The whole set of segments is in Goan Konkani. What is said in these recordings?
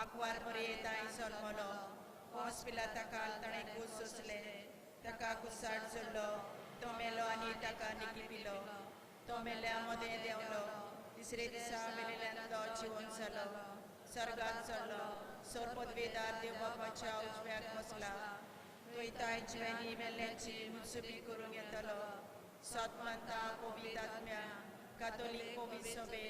आंकवार मरये तांय जल्मलो पोंस पिलाता काल ताणें कूस सोंसलें ताका कुसाट जोडलो तो मेलो आनी ताका निकिपिलो तो मेल्या मदें देंवलो तिसरे दिसा मेलेल्यान तो जिवन जालो स्वर्गात चडलो सोर पदवेदार देव बापाच्या उजव्याक बसला थंय तांय जिव्यांनी मेल्ल्याची मुत्सुबी करूंक येतलो सतमंता पवित्र आत्म्या कातोलीक पवित्र सभे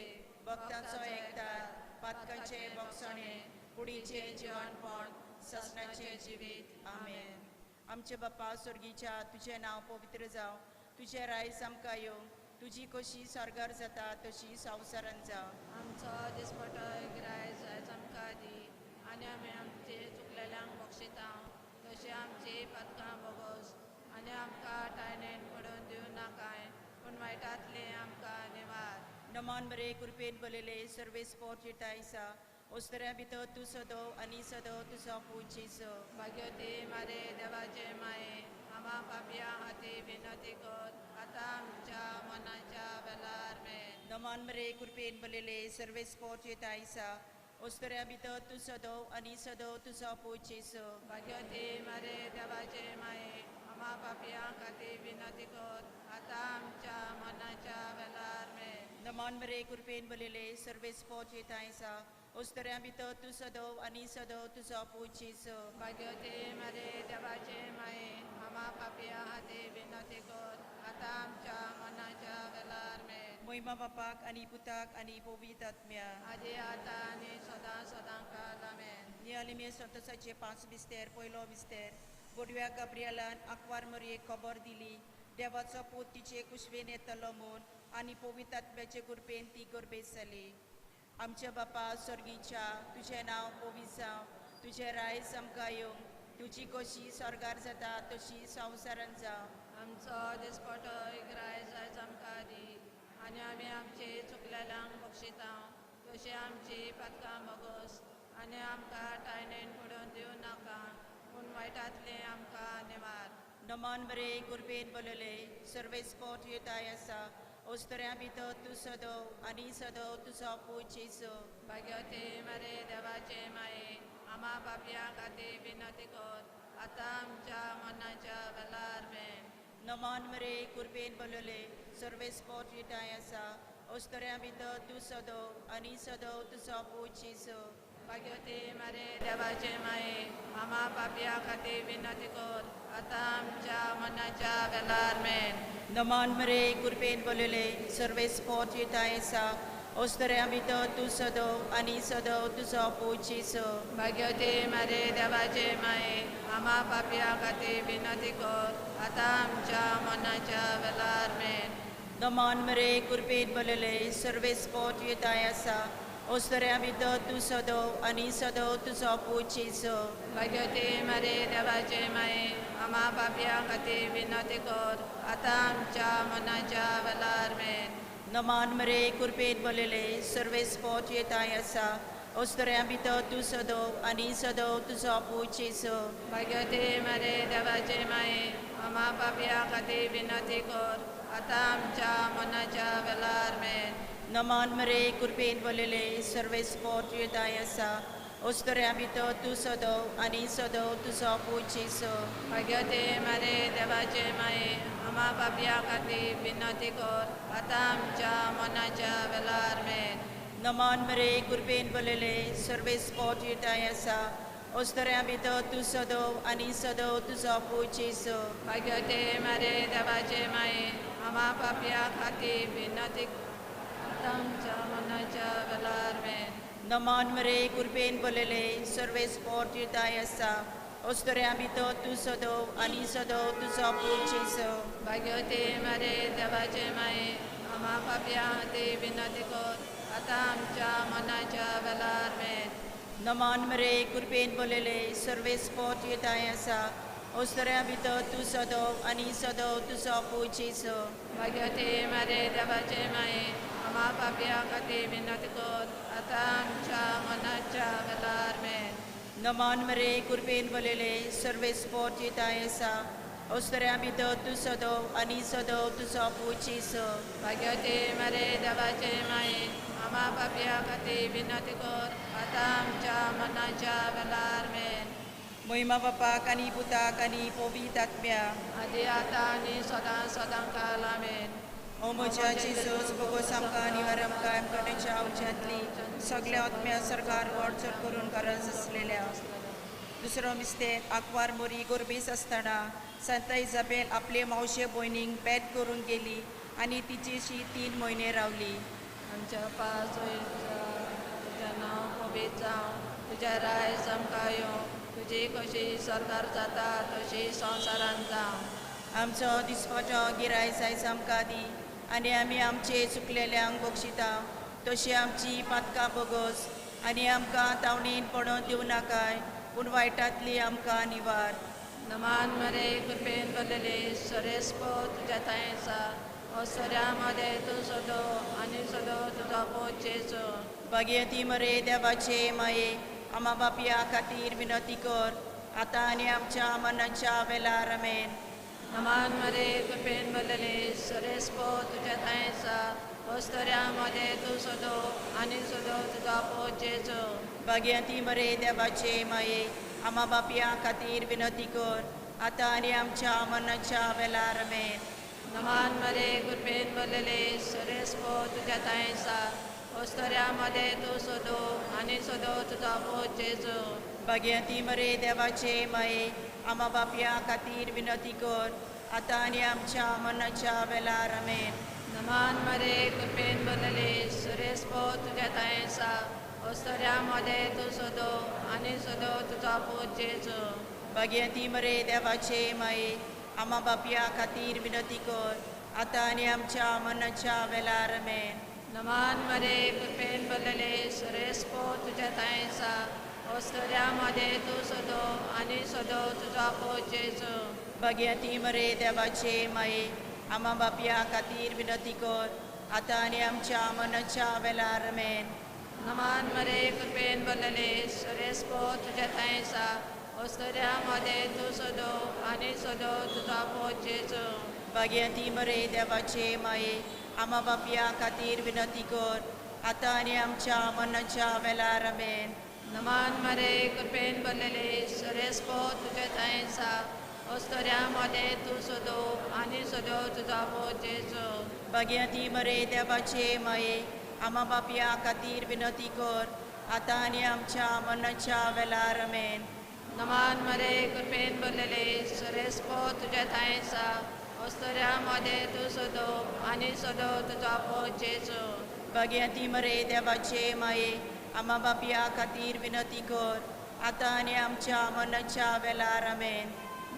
भक्तांचो एकदार पातकांचे बोगसणे कुडीचें जिवनपण ससनाचें जिवीत आमेन. आमचे बापा स्वर्गीच्या तुजें नांव पवित्र जावं तुजें रायज आमकां येवं तुजी कशी स्वर्गार जाता तशी संवसारांत जावं. आमचो दिसपटो गिरायज आयज आमकां दी आनी आमी आमचे चुकलेल्यांक बक्षिता तशी आमची पातकां बोगोस आनी आमकां टायणेन पडून दिवं नाकाय पूण वायटांतलें आमकां निवार. नमान बरे कृपेन बरयले सर्वेस पोर आयसा ओस्तऱ्या भितर तूं सदो आनी सदो तुजो पूत जेजू. भाग्यवती मारे देवाचे माये आमा पापया खातीर विनंती कर आतां आमच्या मनाच्या वेलार मेन. नमान बरे कृपेन बरयले सर्वेस पोर आयसा ओस्तऱ्या भितर तूं सदो आनी सदो तुजो पूत जेजू. भाग्यवती मारे देवाचे माये आमा पापया खातीर विनंती कर आतां आमच्या मनाच्या वेलार मेन. नमान बरे कृपेन बरयले सर्वेस पोर आयसा ओस्तऱ्या भितर तूं सदो आनी सदो तुजो पूत जेजू. भाग्यवती मारे देवाचे माये आमा पापया खातीर विनंती कर आतां आमच्या मनाच्या वेलार मेन. मोहिमा बापाक आनी पुताक आनी पवित्र आत्म्या आदी आतां आनी सदां सदां काल आमेन. नियालिमे संतोषाचे 5 मिस्तेर. पयलो मिस्तेर गोडव्या गाब्रियलान आंकवार मरयेक खबर दिली देवाचो पूत तिचे कुशवेन येतलो म्हूण आनी पवित्र आत्म्याचे कृपेन ती गर्भेत जाली. आमच्या बापा स्वर्गीच्या तुजें नांव पवित्र जावं तुजें रायज आमकां येवं तुजी कशी स्वर्गार जाता तशी संवसारांत जावं. आमचो दिसपटो गिरायज आयज आमकां दी आनी आमी आमचे चुकलेल्यांक बक्षिता तशी आमची पातकां बोगोस आनी आमकां टायणेन पडून दिवं नाका पूण वायटांतलें आमकां निवार. नमान बरे कृपेन बरयले सर्वेस पोर ताय आसा ओस्तऱ्या भितर तूं सदो आनी सदो तुजो पूत जेजू. भाग्यवती मारे देवाचे माये आमा पापया खातीर विनंती कर आतां आमच्या मनाच्या वेलार मेन. नमान मरे कृपेन बरयले सर्वेस पोर ताय आसा ओस्तऱ्या भितर तूं सदो आनी सदो तुजो पूत जेजू. भाग्यवती मारे देवाचे माये आमा पापया खातीर विनंती कर आतां आमच्या मनाच्या वेलार मेन. नमान मरे कृपेन बरयले सर्वेस पोर ताय आसा ओस्तऱ्या भितर तूं सदो आनी सदो तुजो पूत जेजू. भाग्यवती मारे देवाचे माये आमा पापया खातीर विनंती कर आतां आमच्या मनाच्या वेलार मेन. नमान मरे कृपेन बरयले सर्वेस पोर ताय आसा ओस्तऱ्या भितर तूं सदो आनी सदो तुजो पूत जेजू. भाग्यवती मारे देवाचे माये आमा पापया खातीर विनंती कर आतां आमच्या मनाच्या वेलार मेन. नमान मरे कृपेन बरयले सर्वेस पोर ताय आसा ओस्तऱ्या भितर तूं सदो आनी सदो तुजो पूत जेजू. भाग्यवती मारे देवाचे माये आमा पापया खातीर विनंती कर आतां आमच्या मनाच्या वेलार मेन. नमान मरे कृपेन बरयले सर्वेस पोर ताय आसा ओस्तऱ्या भितर तूं सदो आनी सदो तुजो पूत जेजू. भाग्यवती मारे देवाचे माये आमा पापया खातीर विनंती कर आतां आमच्या मनाच्या वेलार मेन. नमान मरे कृपेन बरयले सर्वेस पोर ताय आसा ओस्तऱ्या भितर तूं सदो आनी सदो तुजो पूत जेजू. भाग्यवती मारे देवाचे माये आमा पापया खातीर विनंती आतां आमच्या मनाच्या वेलार मेन. नमान मरे कृपेन बरयले सर्वेस पोर ताय आसा ओस्तऱ्या भितर तूं सदो आनी सदो तुजो पूत जेजू. भाग्यवती मारे देवाचे माये आमा पापया खातीर विनंती कर आतां आमच्या मनाच्या वेलार मेन. नमान मरे कृपेन बरयले सर्वेस पोर ताय आसा ओस्तऱ्या भितर तूं सदो आनी सदो तुजो पूत जेजू. भाग्यवती मारे देवाचे माये आमा पापया खातीर विनंती कर आतां आमच्या मनाच्या वेलार मेन. नमान मरे कृपेन बरयले सर्वेस पोर ताय आसा ओस्तऱ्या भितर तूं सदो आनी सदो तुजो पूत जेजू. भाग्यवती मारे देवाचे माये आमा पापया खातीर विनंती कर आतां आमच्या मनाच्या मरणाच्या वेळार आमेन. मोहिमा बापाक आनी पुताक आनी पवित्र आत्म्याक, आदी आतां आनी सदां सदां काल आमेन. ओ म्हज्या जेजूस, भोगोस आमकां निवार आमकां आमकांच्या उज्यांतली सगल्या आत्म्या सरकार व्हड चड करून गरज आसलेल्या. दुसरो मिस्तेर. आंकवार मोरी गोरबेस आसतना सांता इजाबेल आपले मावशे भयणीक बेत करूंक गेली आनी तिचेशी 3 म्हयने रावली. आमच्या पास तुज्या नांव पवित्र जावं, तुज्या रायज आमकां येवं, तुजी कशी सरकार जाता तशी संवसारांत जावं. आमचो दिसपाचो गिराय आयज आमकां दी आनी आमी आमचे चुकलेल्यांक बक्षिता तशी आमची पातकां बोगस आनी आमकां तावणीन पडोन दिवं नाकाय, पूण वायटांतली आमकां निवार. नमान मरे कृपेन भरलेले सरेस्पो तुज्या थंय आसा, असऱ्या मदें तूं सदो आनी सदो तुजो पूत जेजू. भाग्यवती मरे देवाचे माये, आमा बापया खातीर विनंती कर आतां आनी आमच्या मनाच्या वेळार आमेन. नमान मरे कृपेन भरलेले सरेस्पो तुज्या थंय आसा, अस्तऱ्या मदें तूं सदो आनी सदो तुजो पूत जेजू. भाग्यवती मरे देवाचे माये, आमा बापया खातीर विनंती कर आतां आनी आमच्या मनाच्या वेळार आमेन. नमान मरे कृपेन भरलेले सरेस्पो तुज्या थंय आसा, अस्तऱ्या मदें तूं सदो आनी सदो तुजो पूत जेजू. भाग्यवती मरे देवाचे माये, आमा बापया खातीर विनंती कर आतां आनी आमच्या मनाच्या वेळार आमेन. नमान मरे कृपेन भरलेले सरेस्पो तुज्या थंय आसा, अस्तऱ्या मदें तूं सदो आनी सदो तुजो पूत जेजू. भाग्यवती मरे देवाचे माये, आमा बापया खातीर विनंती कर आतां आनी आमच्या मनाच्या वेळार आमेन. नमान मरे कृपेन भरलेले सरेस्पो तुज्या थंय आसा, अस्तऱ्या मदें तूं सदो आनी सदो तुजो पूत जेजू. भाग्यवती मरे देवाचे माये, आमा बापया खातीर विनंती कर आतां आनी आमच्या मनाच्या वेळार आमेन. नमान मरे कृपेन भरलेले सरेस्पो तुज्या थंय आसा, अस्तऱ्या मदें तूं सदो आनी सदो तुजो पूत जेजू. भाग्यवती मरे देवाचे माये, आमा बापया खातीर विनंती कर आतां आनी आमच्या मनाच्या वेळार आमेन. नमान मरे कृपेन भरलेले सरेस्पो तुज्या थंय आसा, अस्तऱ्या मदें तूं सदो आनी सदो तुजो पूत जेजू. भाग्यवती मरे देवाचे माये, आमा बापया खातीर विनंती कर आतां आनी आमच्या मनाच्या वेळार आमेन. नमान मरे कृपेन भरलेले सरेस्पो तुज्या थंय आसा, अस्तऱ्या मदें तूं सदो आनी सदो तुजो पूत जेजू. भाग्यवती मरे देवाचे माये, आमा बापया खातीर विनंती कर आतां आनी आमच्या मनाच्या वेळार आमेन.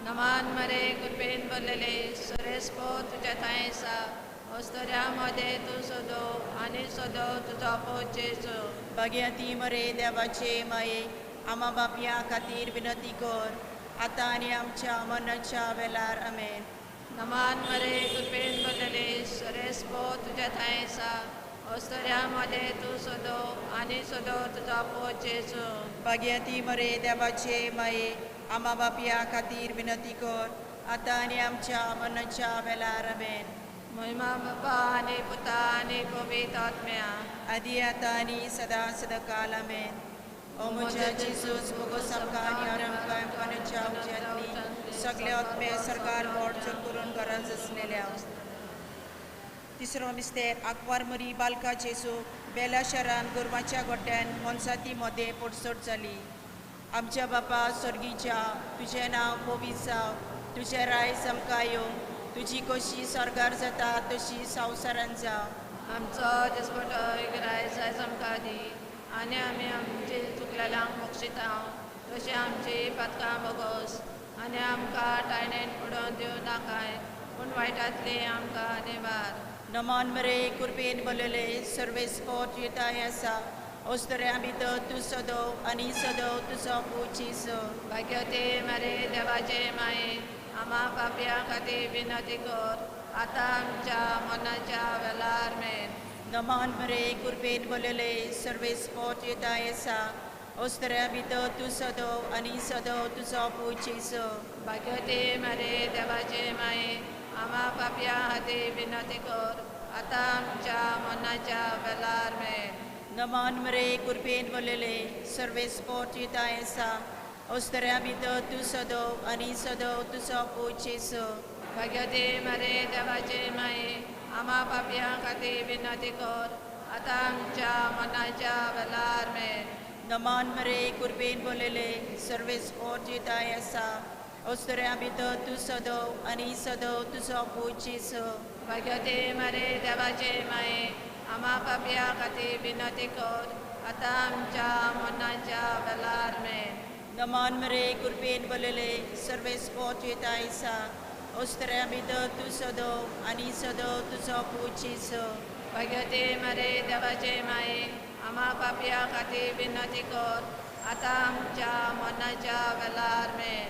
नमान मरे कृपेन भरलेले सरेस्पो तुज्या थंय आसा, अस्तऱ्या मदें तूं सदो आनी सदो तुजो पूत जेजू. भाग्यवती मरे देवाचे माये, आमा बापया खातीर विनंती कर आतां आनी आमच्या मनाच्या वेळार आमेन. नमान मरे कृपेन भरलेले सरेस्पो तुज्या थंय आसा, अस्तऱ्या मदें तूं सदो आनी सदो तुजो पूत जेजू. भाग्यवती मरे देवाचे माये, आमा बापया खातीर विनंती कर आतां आनी आमच्या मनाच्या वेळार आमेन. महिमा बापा आनी पुता आनी पवित्र आत्म्या, आदी आतां आनी सदां सदां काल आमेन. ओ म्हज्या जेजूस, भोगोस आमकां आनी आमकां आमकांच्या उज्यांतली सगल्या आत्मे सरकार व्हड चड करून गरज आसलेल्या. तिसरो मिस्तेर. आंकवार मरी बालका जेजू बेला शहरान गोरवाच्या गोट्यान मनसाती मदें पडसट जाली. आमच्या बापा स्वर्गीच्या, तुजें नांव पवित्र जावं, तुजें रायज आमकां येवं, तुजी कशी स्वर्गार जाता तशी संवसारान जावं. आमचो दिसपटो गिरायज आयज आमकां दी आनी आमी आमचे चुकलेल्यांक बक्षिता तशी आमची पातकां बोगोस आनी आमकां टायणेन पडोवन दिवं नाकाय, पूण वायटांतली आमकां निवार. नमान मरे कृपेन भरलेले सर्वेस्पोर तुजें आसा, अस्तऱ्या भितर तूं सदो आनी सदो तुजो पूत जेजू. भाग्यवती मरे देवाचे माये, आमा पापयां खातीर विनंती कर आतां आमच्या मनाच्या वेळार मेन. नमान मरे कृपेन भरलेले सर्वेस्पोर तुजें आसा, अस्तऱ्या भितर तूं सदो आनी सदो तुजो पूत जेजू. भाग्यवती मरे देवाचे माये, आमा पापयां खातीर विनंती कर आतां आमच्या मनाच्या वेळार मेन. नमन मरे कृपेन बोलले सर्वेस्पोर आसा अस्तऱ्या भितर तूं सदो आनी सदो तुजो पूत जेजू. भाग्यवती मरे देवाचे माये आमा पापयां खातीर विनंती कर आतां आमच्या मनाच्या वेळार मेन. नमन मरे कृपेन बोलले सर्वेस्पोर आसा अस्तऱ्या भितर तूं सदो आनी सदो तुजो पूत जेजू. भाग्यवती मरे देवाचे माये आमा पापयां खातीर विनंती कर आतां आमच्या मनाच्या वेळार मेन. नमन मरे कृपेन बोलले सर्वेस्पोर आसा अस्तऱ्या भितर तूं सदो आनी सदो तुजो पूत जेजू. भाग्यवती मरे देवाचे माये आमा पापयां खातीर विनंती कर आतां आमच्या मनाच्या वेळार मेन.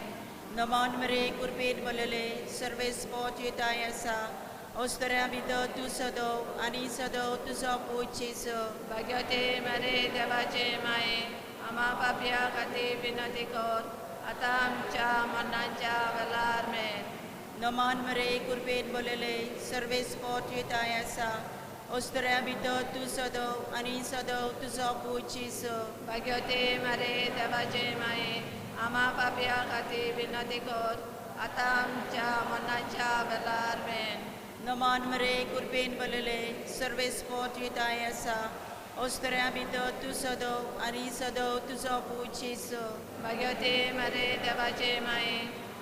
नमन मरे कृपेन बोलले सर्वेस्पोर आसा अस्तऱ्या भितर तूं सदो आनी सदो तुजो पूत जेजू. भाग्यवती मरे देवाचे माये आमा पापयां खातीर विनंती कर आतां आमच्या मनाच्या वेळार मेन. नमन मरे कृपेन बोलले सर्वेस्पोर आसा अस्तऱ्या भितर तूं सदो आनी सदो तुजो पूत जेजू. भाग्यवती मरे देवाचे माये आमा पापयां खातीर विनंती कर आतां आमच्या मनाच्या वेळार मेन. नमन मरे कृपेन बोलले सर्वेस्पोर आसा अस्तऱ्या भितर तूं सदो आनी सदो तुजो पूत जेजू. भाग्यवती मरे देवाचे माये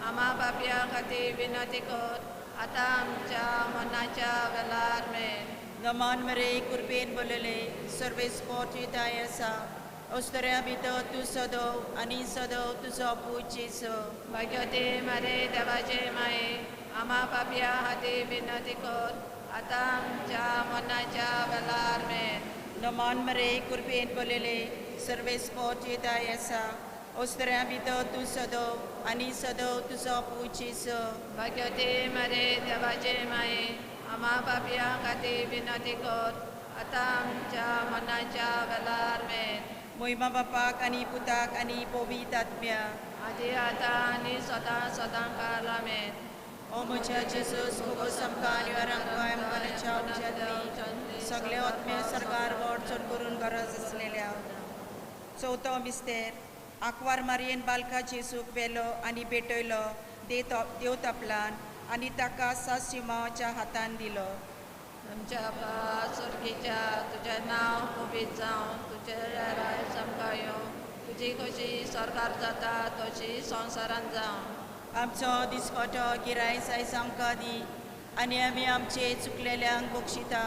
आमा पापयां खातीर विनंती कर आतां आमच्या मनाच्या वेळार मेन. नमन मरे कृपेन बोलले सर्वेस्पोर आसा अस्तऱ्या भितर तूं सदो आनी सदो तुजो पूत जेजू. भाग्यवती मरे देवाचे माये आमा पापयां खातीर विनंती कर आतां आमच्या मनाच्या वेळार मेन. नमन मरे कृपेन बोलले सर्वेस्पोर आसा अस्तऱ्या भितर तूं सदो आनी सदो तुजो पूत जेजू. भाग्यवती मरे देवाचे माये आमा पापयां खातीर विनंती कर आतां आमच्या मनाच्या वेळार मेन. मोहिमा बापाक आनी पुताक आनी पवित्र आत्म्या आदी आतां आनी सदां सदां काल आमेन. ओ म्हज्या जेजूस मोगोस आमकां आनी आमकां मनाच्या उज्यांतली सगळे आत्म्या सरकार व्हड चड करून गरज आसलेल्या. चवथो मिस्तेर आंकवार मारयेन बालका जेजूक व्हेलो आनी भेटयलो देव तापलान आनी ताका सासिमाच्या हातान दिलो. आमच्या बापा स्वर्गीच्या तुजें नांव पवित्र जावं, तुजें राज आमकां येवं, तुजी कशी सरकार जाता तशी संवसारांत जावं. आमचो दिसपटो गिरायस आयज आमकां दी आनी आमी आमचे चुकलेल्यांक बक्षिता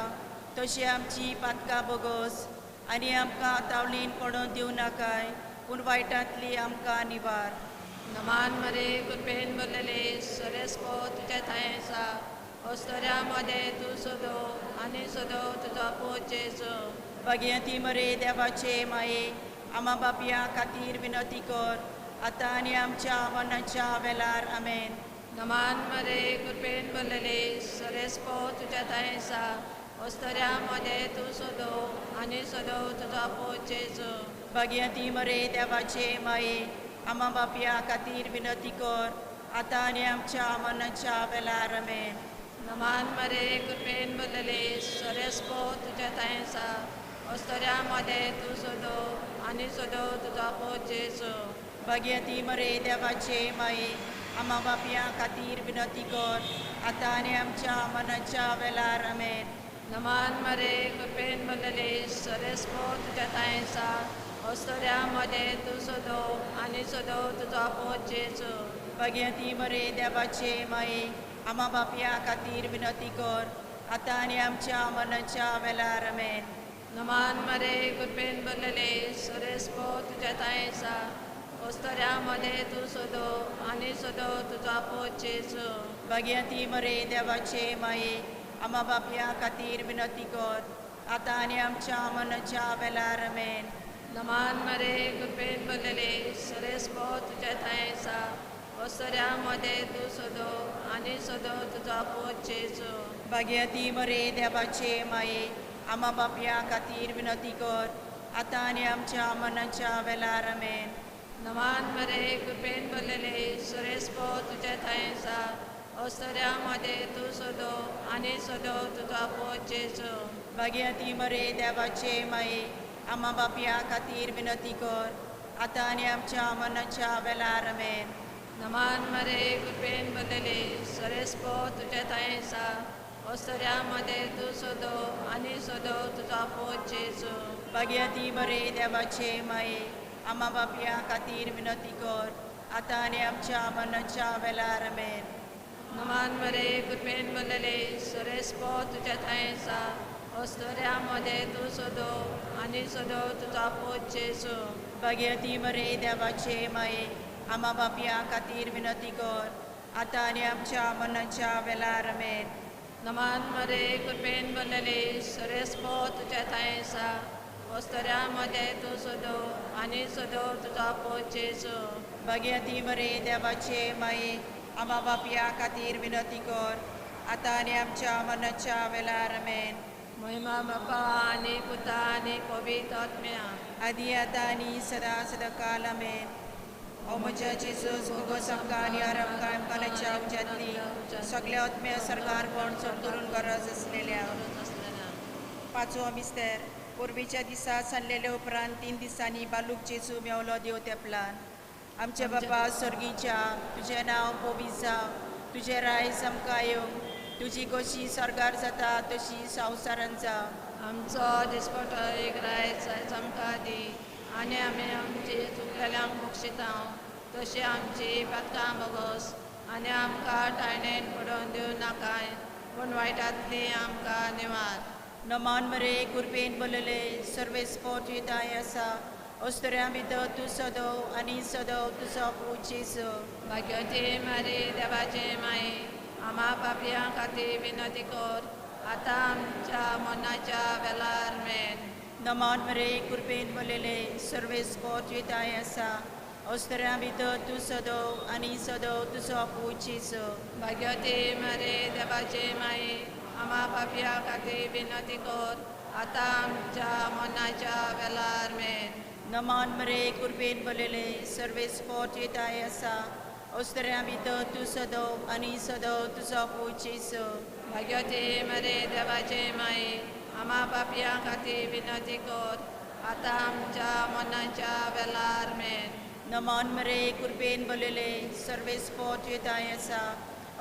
तशी आमची पातकां बोगस आनी आमकां तावळीन पडोवन दिवं नाकाय पूण वायटांतली आमकां निवार. नमान मरे कृपेन भरलेले सरेस्पो तुज्या थंय आसा अस्तऱ्या मदें तूं सदो आनी सदो तुजो पूत जेजू. भाग्यवती मरे देवाचे माये आमा बापया खातीर विनंती कर आतां आनी आमच्या मरणाच्या वेळार आमेन. नमान मरे कृपेन भरलेले सरेस्पो तुज्या थंय आसा अस्तऱ्या मदें तूं सदो आनी सदो तुजो पूत जेजू. भाग्यवती मरे देवाचे माये आमा बापया खातीर विनंती कर आतां आनी आमच्या मरणाच्या वेळार आमेन. नमान मरे कृपेन भरलेले सरेस्पो तुज्या थंय आसा अस्तऱ्या मदें तूं सदो आनी सदो तुजो पूत जेजू. भाग्यवती मरे देवाचे माये आमा बापया खातीर विनंती कर आतां आनी आमच्या मरणाच्या वेळार आमेन. नमान मरे कृपेन भरलेले सरेस्पो तुज्या थंय आसा अस्तऱ्या मदें तूं सदो आनी सदो तुजो पूत जेजू. भाग्यवती मरे देवाचे माये आमा बापया खातीर विनंती कर आतां आनी आमच्या मरणाच्या वेळार आमेन. नमान मरे कृपेन भरलेले सरेस्पो तुज्या थंय आसा अस्तऱ्या मदें तूं सदो आनी सदो तुजो पूत जेजू. भाग्यवती मरे देवाचे माये आमा बापया खातीर विनंती कर आतां आनी आमच्या मरणाच्या वेळार आमेन. नमान मरे कृपेन भरलेले सरेस्पो तुज्या थंय आसा अस्तऱ्या मदें तूं सदो आनी सदो तुजो पूत जेजू. भाग्यवती मरे देवाचे माये आमा बापया खातीर विनंती कर आतां आनी आमच्या मरणाच्या वेळार आमेन. नमान मरे कृपेन भरलेले सरेस्पो तुज्या थंय आसा अस्तऱ्या मदें तूं सदो आनी सदो तुजो पूत जेजू. भाग्यवती मरे देवाचे माये आमा बापया खातीर विनंती कर आतां आनी आमच्या मनाच्या वेळार आमेन. नमान मरे कृपेन भरलेले सरेस्पो तुज्या थंय आसा अस्तुऱ्यां मदें तूं सदो आनी सदो तुजो पूत जेजू. भाग्यवती मरे देवाचे माये आमा बापया खातीर विनंती कर आतां आनी आमच्या मनाच्या वेळार आमेन. नमान मरे कृपेन भरलेले सरेस्पो तुज्या थंय आसा अस्तुऱ्यां मदें तूं सदो आनी सदो तुजो पूत जेजू. भाग्यवती मरे देवाचे माये आमा बापया खातीर विनंती कर आतां आनी आमच्या मनाच्या वेळार आमेन. नमान मरे कृपेन भरलेले सरेस्पो तुज्या थंय आसा अस्तुऱ्यां मदें तूं सदो आनी सदो तुजो पूत जेजू. भाग्यवती मरे देवाचे माये आमा बापया खातीर विनंती कर आतां आनी आमच्या मनाच्या वेळार आमेन. महिमा बापा आनी पुता आनी पवित्र आत्म्या आदी आतां आनी सदां सदां काल आमेन. ओ म्हज्या जेजूस भोगोस आमकां आनी आमकां आमकां उज्यांतली सगल्या आत्म्या सरकार कोण चड करून गरज आसलेल्या. पांचवो मिस्तेर. पूर्वीच्या दिसा सांजलेले उपरांत 3 दिसांनी बालूक जेजू मेवलो देव तेपलान. आमच्या बापा स्वर्गीच्या तुजें नांव पवित्र जावं, तुजें रायज आमकां येवं, तुजी कशी स्वर्गार जाता तशी संवसारांत जावं. आमचो दिसपटो एक रायज आयज आमकां दी आनी आमी आमची चुकलेल्यांक बक्षिता तशी आमची पातकां भोगोस आनी आमकां टायणेन पडोवन दिवं नाकाय पूण वायटांतली आमकां निवार. नमान मरे कृपेन भरलेले सर्वेस्पो तुजी दाय आसा अस्तुऱ्यां भितर तूं सदो आनी सदो तुजो पूत जेजू. भाग्यवती मारी देवाचे माये आमा पापयां खातीर विनंती कर आतां आमच्या मनाच्या वेळार मेन. नमान मरे कृपेन भरलेले सर्वेस्पो तुजी दाय आसा अस्तुऱ्यां भितर तूं सदो आनी सदो तुजो पूत जेजू. भाग्यवती मारी देवाचे माये आमा पापयां खातीर विनंती कर आतां आमच्या मनाच्या वेळार मेन. नमान मरे कृपेन भरलेले सर्वेस्पो तुजी दाय आसा अस्तुऱ्यां भितर तूं सदो आनी सदो तुजो पूत जेजू. भाग्यवती मरे देवाचे माये आमा पापयां खातीर विनंती कर आतां आमच्या मनाच्या वेळार मेन. नमान मरे कृपेन भरलेले सर्वेस्पो तुजी दाय आसा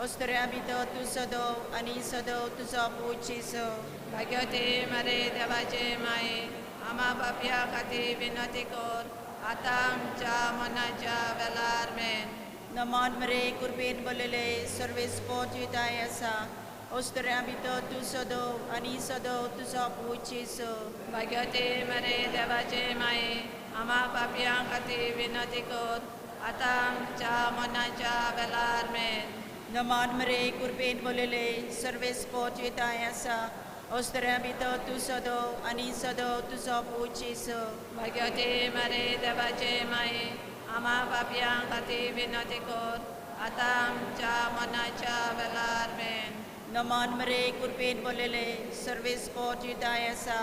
अस्तुऱ्यां भितर तूं सदो आनी सदो तुजो पूत जेजू. भाग्यवती मरे देवाचे माये आमा पापयां खातीर विनंती कर आतां आमच्या मनाच्या वेळार मेन. नमान मरे कृपेन भरलेले सर्वेस्पो तुजी दाय आसा अस्तुऱ्यां भितर तूं सदो आनी सदो तुजो पूत जेजू. भाग्यवती मरे देवाचे माये आमा पापयां खातीर विनंती कर आतां आमच्या मनाच्या वेळार मेन. नमान मरे कृपेन भरलेले सर्वेस्पो तुजी दाय आसा अस्तुऱ्यां भितर तूं सदो आनी सदो तुजो पूत जेजू. भाग्यवती मरे देवाचे माये आमा पापयां खातीर विनंती कर आतां आमच्या मनाच्या वेळार मेन. नमान मरे कृपेन भरलेले सर्वेस्पो तुजी दाय आसा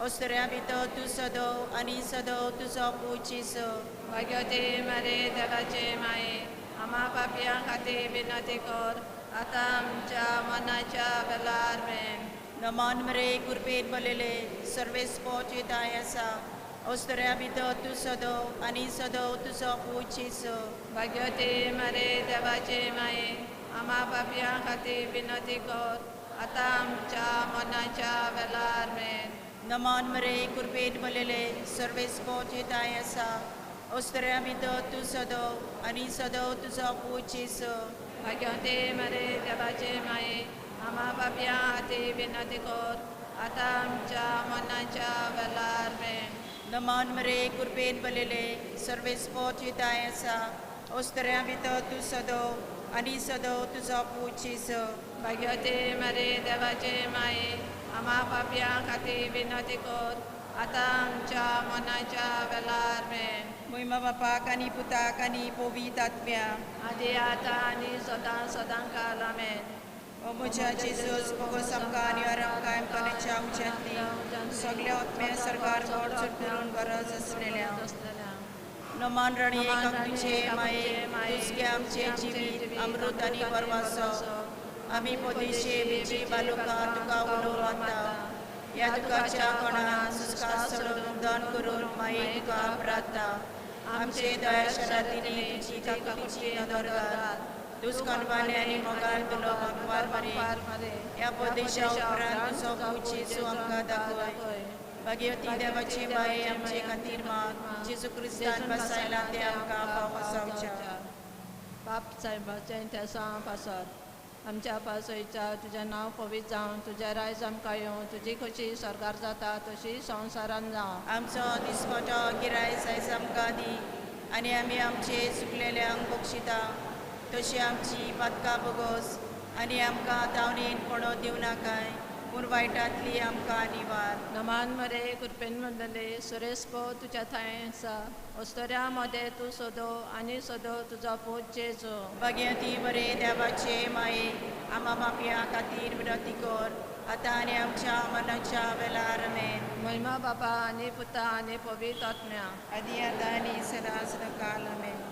अस्तुऱ्यां भितर तूं सदो आनी सदो तुजो पूत जेजू. भाग्यवती मरे देवाचे माये आमा पापयां खातीर विनंती कर आतां आमच्या मनाच्या वेळार मेन. नमान मरे कृपेन भरलेले सर्वेस्पो तुजी दाय आसा अस्तुऱ्यां भितर तूं सदो आनी सदो तुजो पूत जेजू. भाग्यवती मरे देवाचे माये आमा पापयां खातीर विनंती कर आतां आमच्या मनाच्या वेळार मेन. नमान मरे कृपेन भरलेले सर्वेस्पो तुजी दाय आसा अस्तुऱ्यां भितर तूं सदो आनी सदो तुजो पूत जेजू. भाग्यवती मरे देवाचे माये आमा पापयां खातीर विनंती कर आतां आमच्या मनाच्या वेळार मेन. नमान मरे कृपेन भरलेले सर्वेस्पो तुजी दाय आसा अस्तुऱ्यां भितर तूं सदो आनी सदो तुजो पूत जेजू. भाग्यवती मरे देवाचे माये आमा पापयां खातीर विनंती कर आतां आमच्या मनाच्या वेळार मेन. महिमा बापाक आनी पुताक आनी पवित्र आत्म्याक आदी आतां आनी सदां सदां काल आमेन. ओ म्हज्या जेजूस भोगोस आमकां आनी आमकां आमकां उज्यांतली सगल्या आत्म्या सरकार गोड चड करून गरज आसलेल्या. नमान राणी तुझे माये तुझगे आमचे जिवीत अमृत आनी परवासो आमी पोदेशे बिजी बालुका तुका उलो मानता. ह्या दुखाच्या कोणाक सुस्कार सोडून दन करून माई तुका प्रार्थना. आमचे दया शरातीने तुजी काकुतीची नदर घाल. तूं कणवाले आनी मोगाल तुलो भगवार मरे. ह्या उपदेशा उपरांत तुजो पूत जेजू आमकां दाखय. भाग्यवती देवाची माये आमचे खातीर माग. जेजू क्रिस्तान बसायला ते आमकां फावो जावच्या. बाप साहेबाचें तेसांव पासत आमच्या पासयच्या तुजें नांव पवित्र जावं, तुजें रायज आमकां येवं, तुजी खोशी स्वर्गार जाता तशी संवसारान जावं. आमचो दिसपटो गिरायस आयज आमकां दी आनी आमी आमचे चुकलेल्यांक बक्षिता तशी आमची पातकां बोगोस आनी आमकां तावणेन पडो दिवं नाकाय पूण वायटांतली आमकां निवार. नमान मरे कृपेन म्हणलेले सुरेश पो तुज्या थंय आसा. अस्तोऱ्या मदें तूं सोदो आनी सोदो तुजो पूत जेजू. भाग्यवती मरे देवाचे माये आमा बापया खातीर विनंती कर आतां आनी आमच्या मनाच्या वेळार. आमेन. महिमा बापा आनी पुता आनी पवित्र आत्म्या आदी आतां आनी सदां सदां काल. आमेन.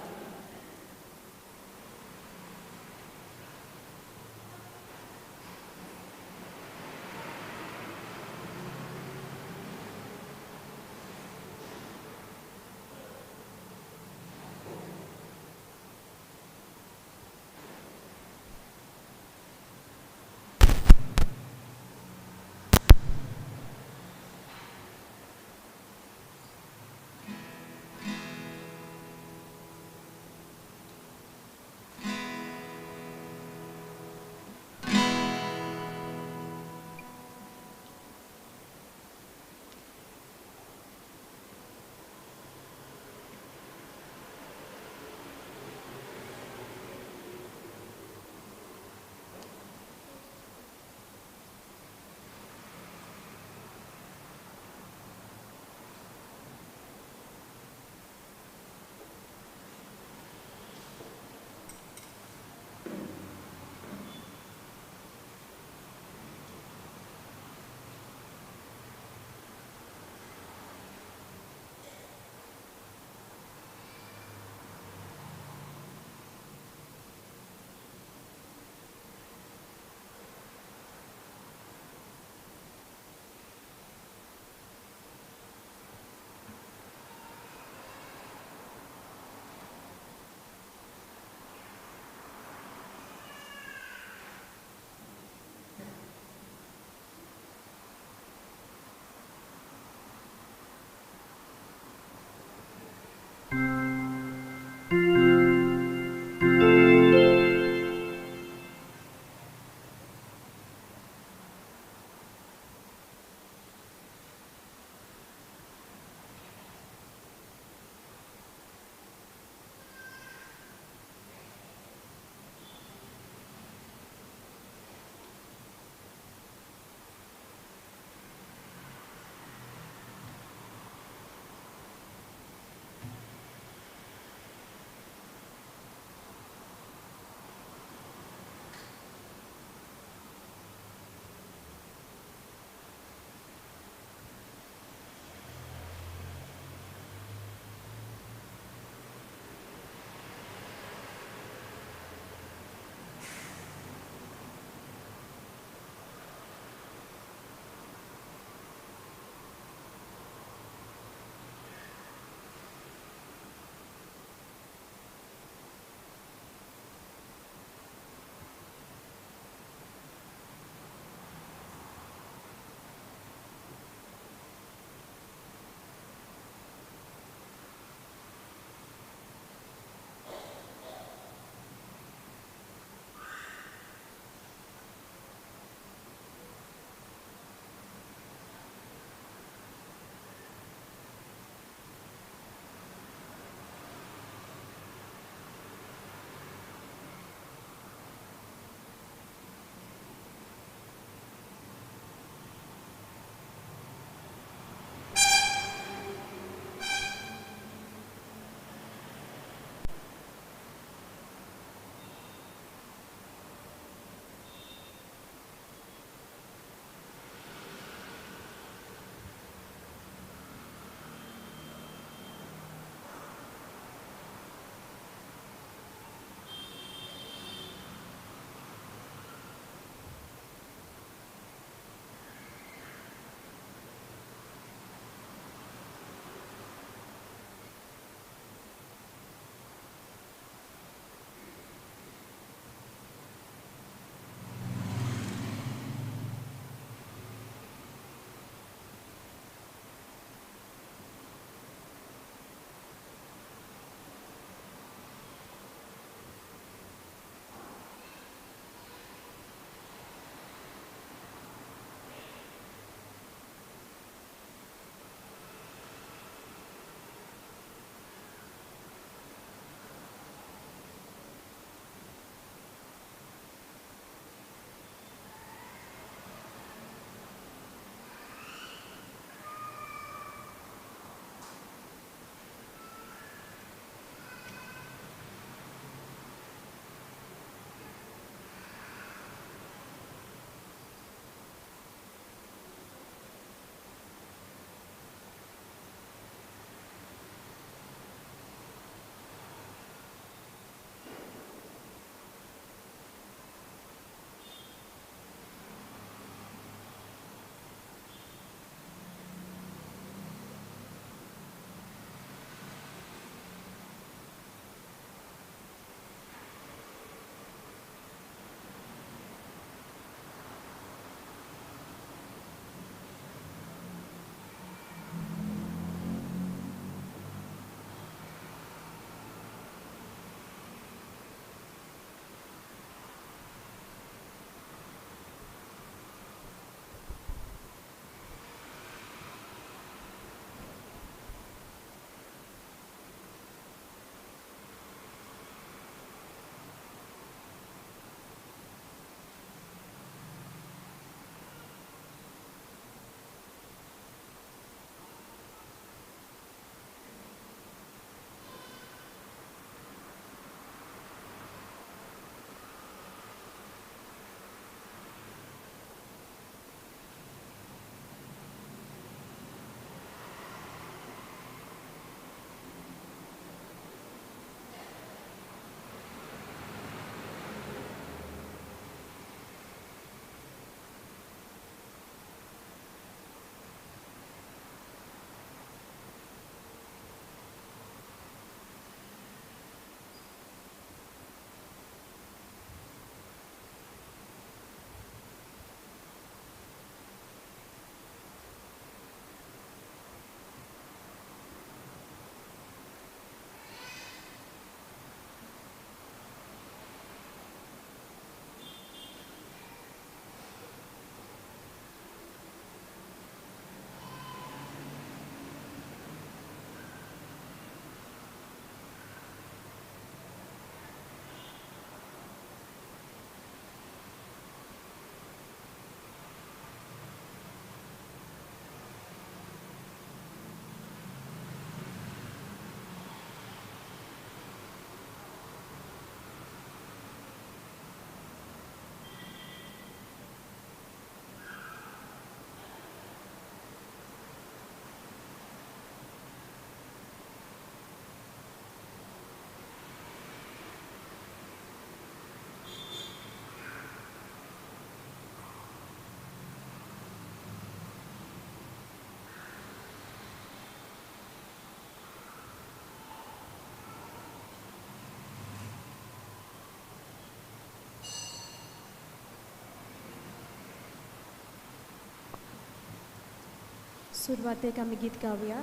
सुरवातेक आमी गीत गावया.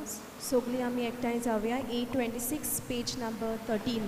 सगळीं आमी एकठांय जावया. 826 पेज नंबर 13.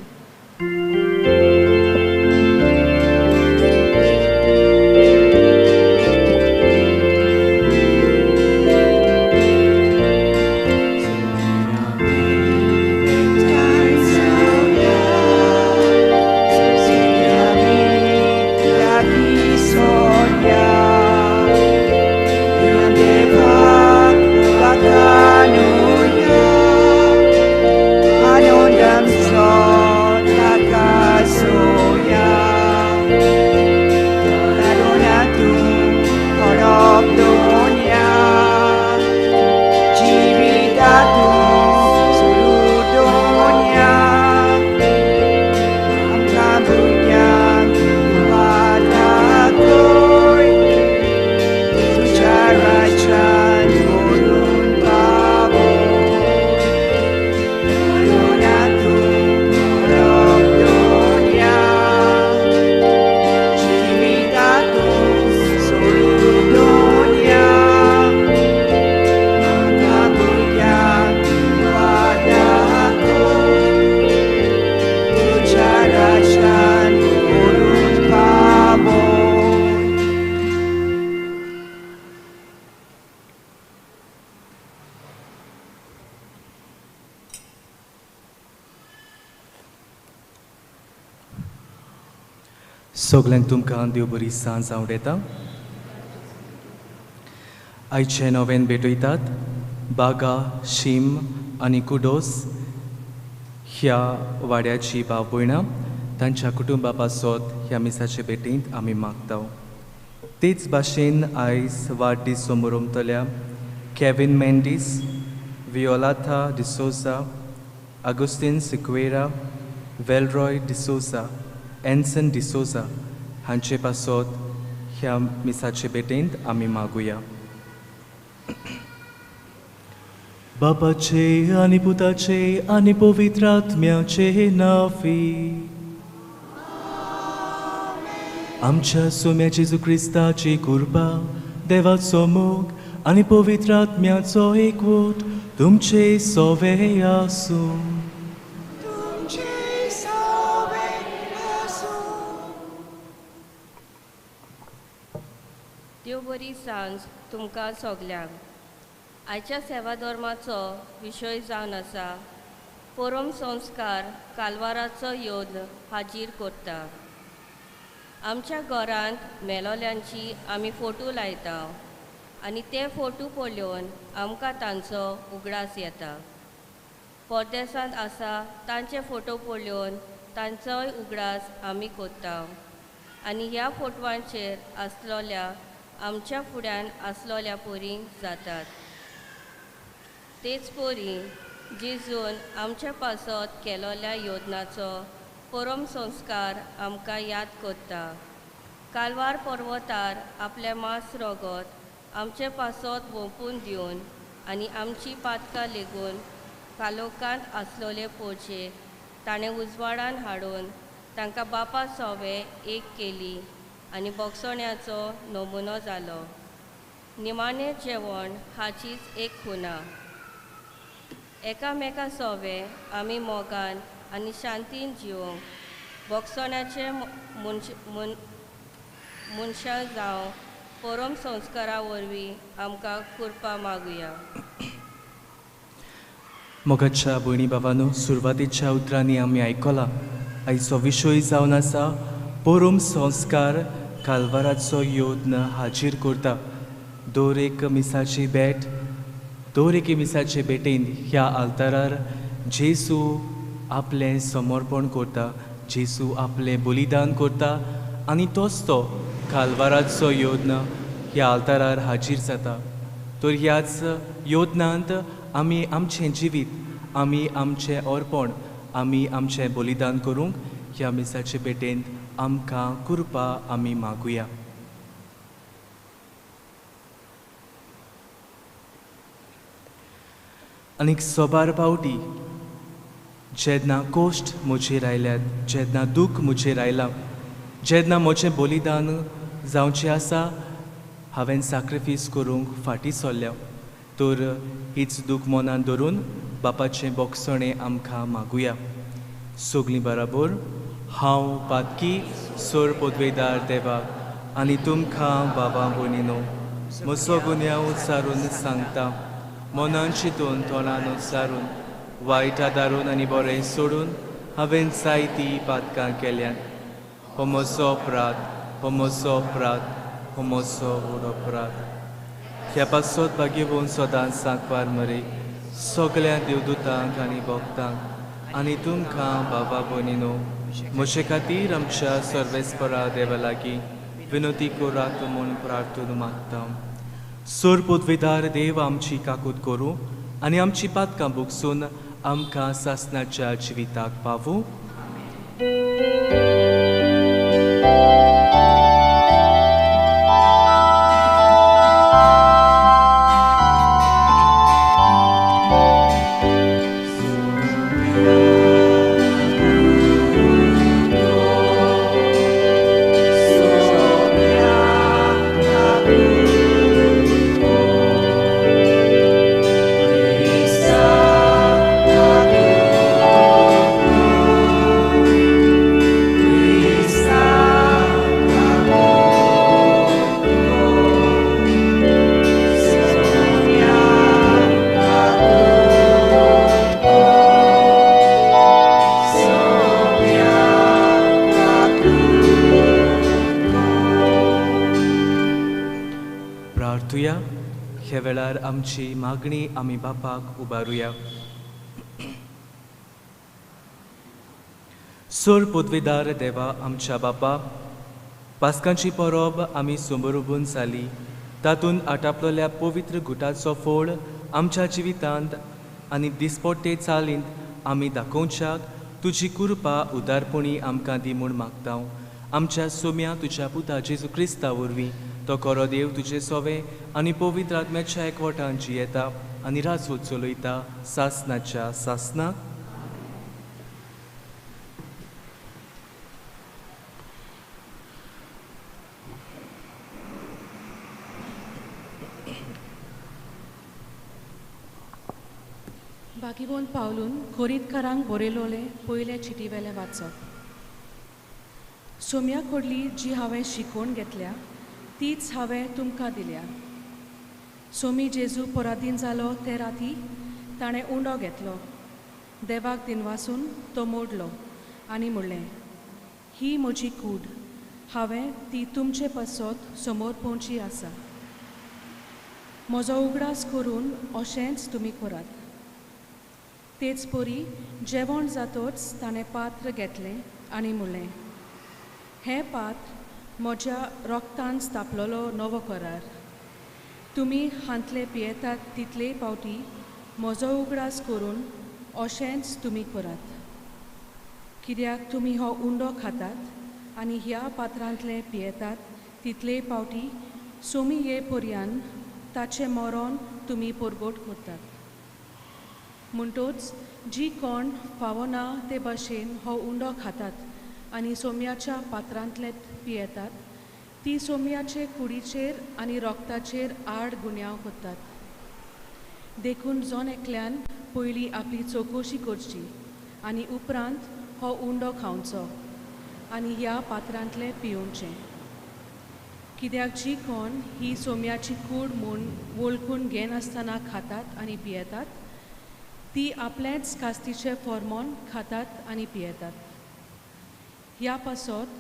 सगल्यांक तुमकां देव बरी सांज आवडयता. आयचे नवेन भेटयतात बागा, शीम आनी कुडोस ह्या वाड्याची भाव भयणां तांच्या कुटुंबा पासत ह्या मिसाचे भेटींत आमी मागता. तेच भाशेन आयज वाडदीस समोरमतल्या केवीन मेंडीस, वियोलाथा डिसोजा, आगुस्तीन सिक्वेरा, वेलरॉय डिसोजा, एन्सन डिसोजा हांचे पासत ह्या मिसाचे भेटेंत आमी मागुया. बापाचे आनी पुताचे आनी पवित्र आत्म्याचे नांवी. आमच्या सोम्या जेजू क्रिस्ताची कृपा, देवाचो मोग आनी पवित्र आत्म्याचो एकवट तुमचे सोवे आसूं. देव बरी सांज तुमकां सगल्यांक. आयच्या सेवा धर्माचो विशय जावन आसा परम संस्कार कालवाराचो योद्ध हाजीर करता. आमच्या घरांत मेलोल्यांची आमी फोटो लायता आनी ते फोटो पळोवन आमकां तांचो उगडास येता. परदेसांत आसा तांचे फोटो पळोवन तांचोय उगडास आमी करता आनी ह्या फोटवांचेर आसलोल्या आमच्या फुड्यान आसलोल्या पोरी जातात. तेच पोरी जेजून आमच्या पासत केलोल्या योजनाचो परम संस्कार आमकां याद करता. कालवार पर्वतार आपलें मांस रगत आमचे पासत वोंपून दिवन आनी आमची पातकां लेगून कालोकांत आसलोले पोरचे ताणें उजवाडान हाडून तांकां बापा सोवे एक केली आनी बोगसण्याचो नमुनो जालो. निमाणें जेवण हाचीच एक खुना. एकामेका सोवे आमी मोगान आनी शांतीन जिवंक बोगसण्याचे मनशां जावं परम संस्कारा वरवीं आमकां कृपा मागुया. मोगाच्या भयणी बाबानो, सुरवातेच्या उतरांनी आमी आयकलां आयचो विशय जावन आसा परम संस्कार कालवाराचो योद्न हाजीर करता. दर एक मिसाची भेट, दर एके मिसाचे भेटेन ह्या आल्तारार जेजू आपलें समर्पण करता, जेजू आपलें बलिदान करता आनी तोच तो कालवाराचो योद्न ह्या आल्तारार हाजीर जाता. तर ह्याच योद्नांत आमी आमचें जिवीत, आमी आमचें अर्पण, आमी आमचें बलिदान करूंक ह्या मिसाचे भेटेंत आमकां कृपा आमी मागुया. आनीक सोबार पावटी जेन्ना कोश्ट म्हजेर आयल्यात, जेन्ना दूख म्हजेर आयलां, जेन्ना म्हजें बलिदान जावचें आसा, हांवें साक्रिफीस करूंक फाटीं सरल्या. तर हीच दूख मनान धरून बापाचें बोगसणें आमकां मागुया. सगळीं बराबर हांव पातकी सोर पदवेदार देवाक आनी तुमकां बाबा भयणीनो म्हजो गुन्यांव उच्चारून सांगता. मनान चिंतून तोंडान उच्चारून वायट आदारून आनी बरें सोडून हांवें जायतीं पातकां केल्यांत. हो म्हजो अपराध, हो म्हजो अपराध, हो म्हजो व्हड अपराध. ह्या पासत भाग्यवंत सदांच सांकवार मरे सगळ्या देवदूतांक आनी भक्तांक आनी तुमकां बाबा भयणीनो म्हजे खातीर आमच्या सर्वेस्परा देवा लागीं विनोती करात म्हूण प्रार्थना मागता. सोर पदवेदार देव आमची काकूत करूं आनी आमची पातकां भोगसून आमकां सासणाच्या जिविताक पावूं. ह्या वेळार आमची मागणी आमी बापाक उबारुया. सोर पदवेदार देवा आमच्या बापा, पास्कांची परब आमी समोर उबून जाली, तातूंत आटापलेल्या पवित्र गुटाचो फोळ आमच्या जिवितांत आनी दिसपट्टे चालींत आमी दाखोवच्याक तुजी कृपा उदारपणी आमकां दी म्हूण मागता. आमच्या सोम्या तुज्या पुता जेजू क्रिस्ता वरवीं तो खरो देव तुजे सोवे आनी पवित्र आत्म्याच्या एकवटान जियेता आनी राजवट चलयता सासनाच्या सासनाक. बाकीबोन पावलून खोरीतकारांक बरयलोले पयले चिटी वेलें वाचप. सोम्या कडली जी हांवें शिकोवन घेतल्या तीच हांवें तुमकां दिल्या. सोमी जेजू पराधीन जालो ते राती ताणें उंडो घेतलो, देवाक दिनवासून तो मोडलो आनी म्हणलें, ही म्हजी कूड, हांवें ती तुमचे पासत समोर पोवची आसा. म्हजो उगडास करून अशेंच तुमी करात. तेच परी जेवण जातोच ताणें पात्र घेतलें आनी म्हणलें, हें पात्र म्हज्या रोगतान स्थापलेलो नवो करार. तुमी हांतले पियेतात तितले पावटी म्हजो उगडास करून अशेंच तुमी करात. कित्याक तुमी हो उंडो खातात आनी ह्या पात्रांतले पियेतात तितले पावटी सोमी ये पर्यान ताचें मरण तुमी परगट करतात. म्हणटोच जी कोण फावना ते भाशेन हो उंडो खातात आनी सोम्याच्या पात्रांतले पियेतात ती सोम्याचे कुडीचेर आनी रोगताचेर आड गुन्यांव करतात. देखून जण एकल्यान पयलीं आपली चवकशी करची आनी उपरांत हो उंडो खावचो आनी ह्या पात्रांतलें पियोवचें. कित्याक जी कोण ही सोम्याची कूड म्हूण वळखून घेनासतना खातात आनी पियेतात ती आपलेंच कास्तीचें फॉर्मोन खातात आनी पियेतात. ह्या पासत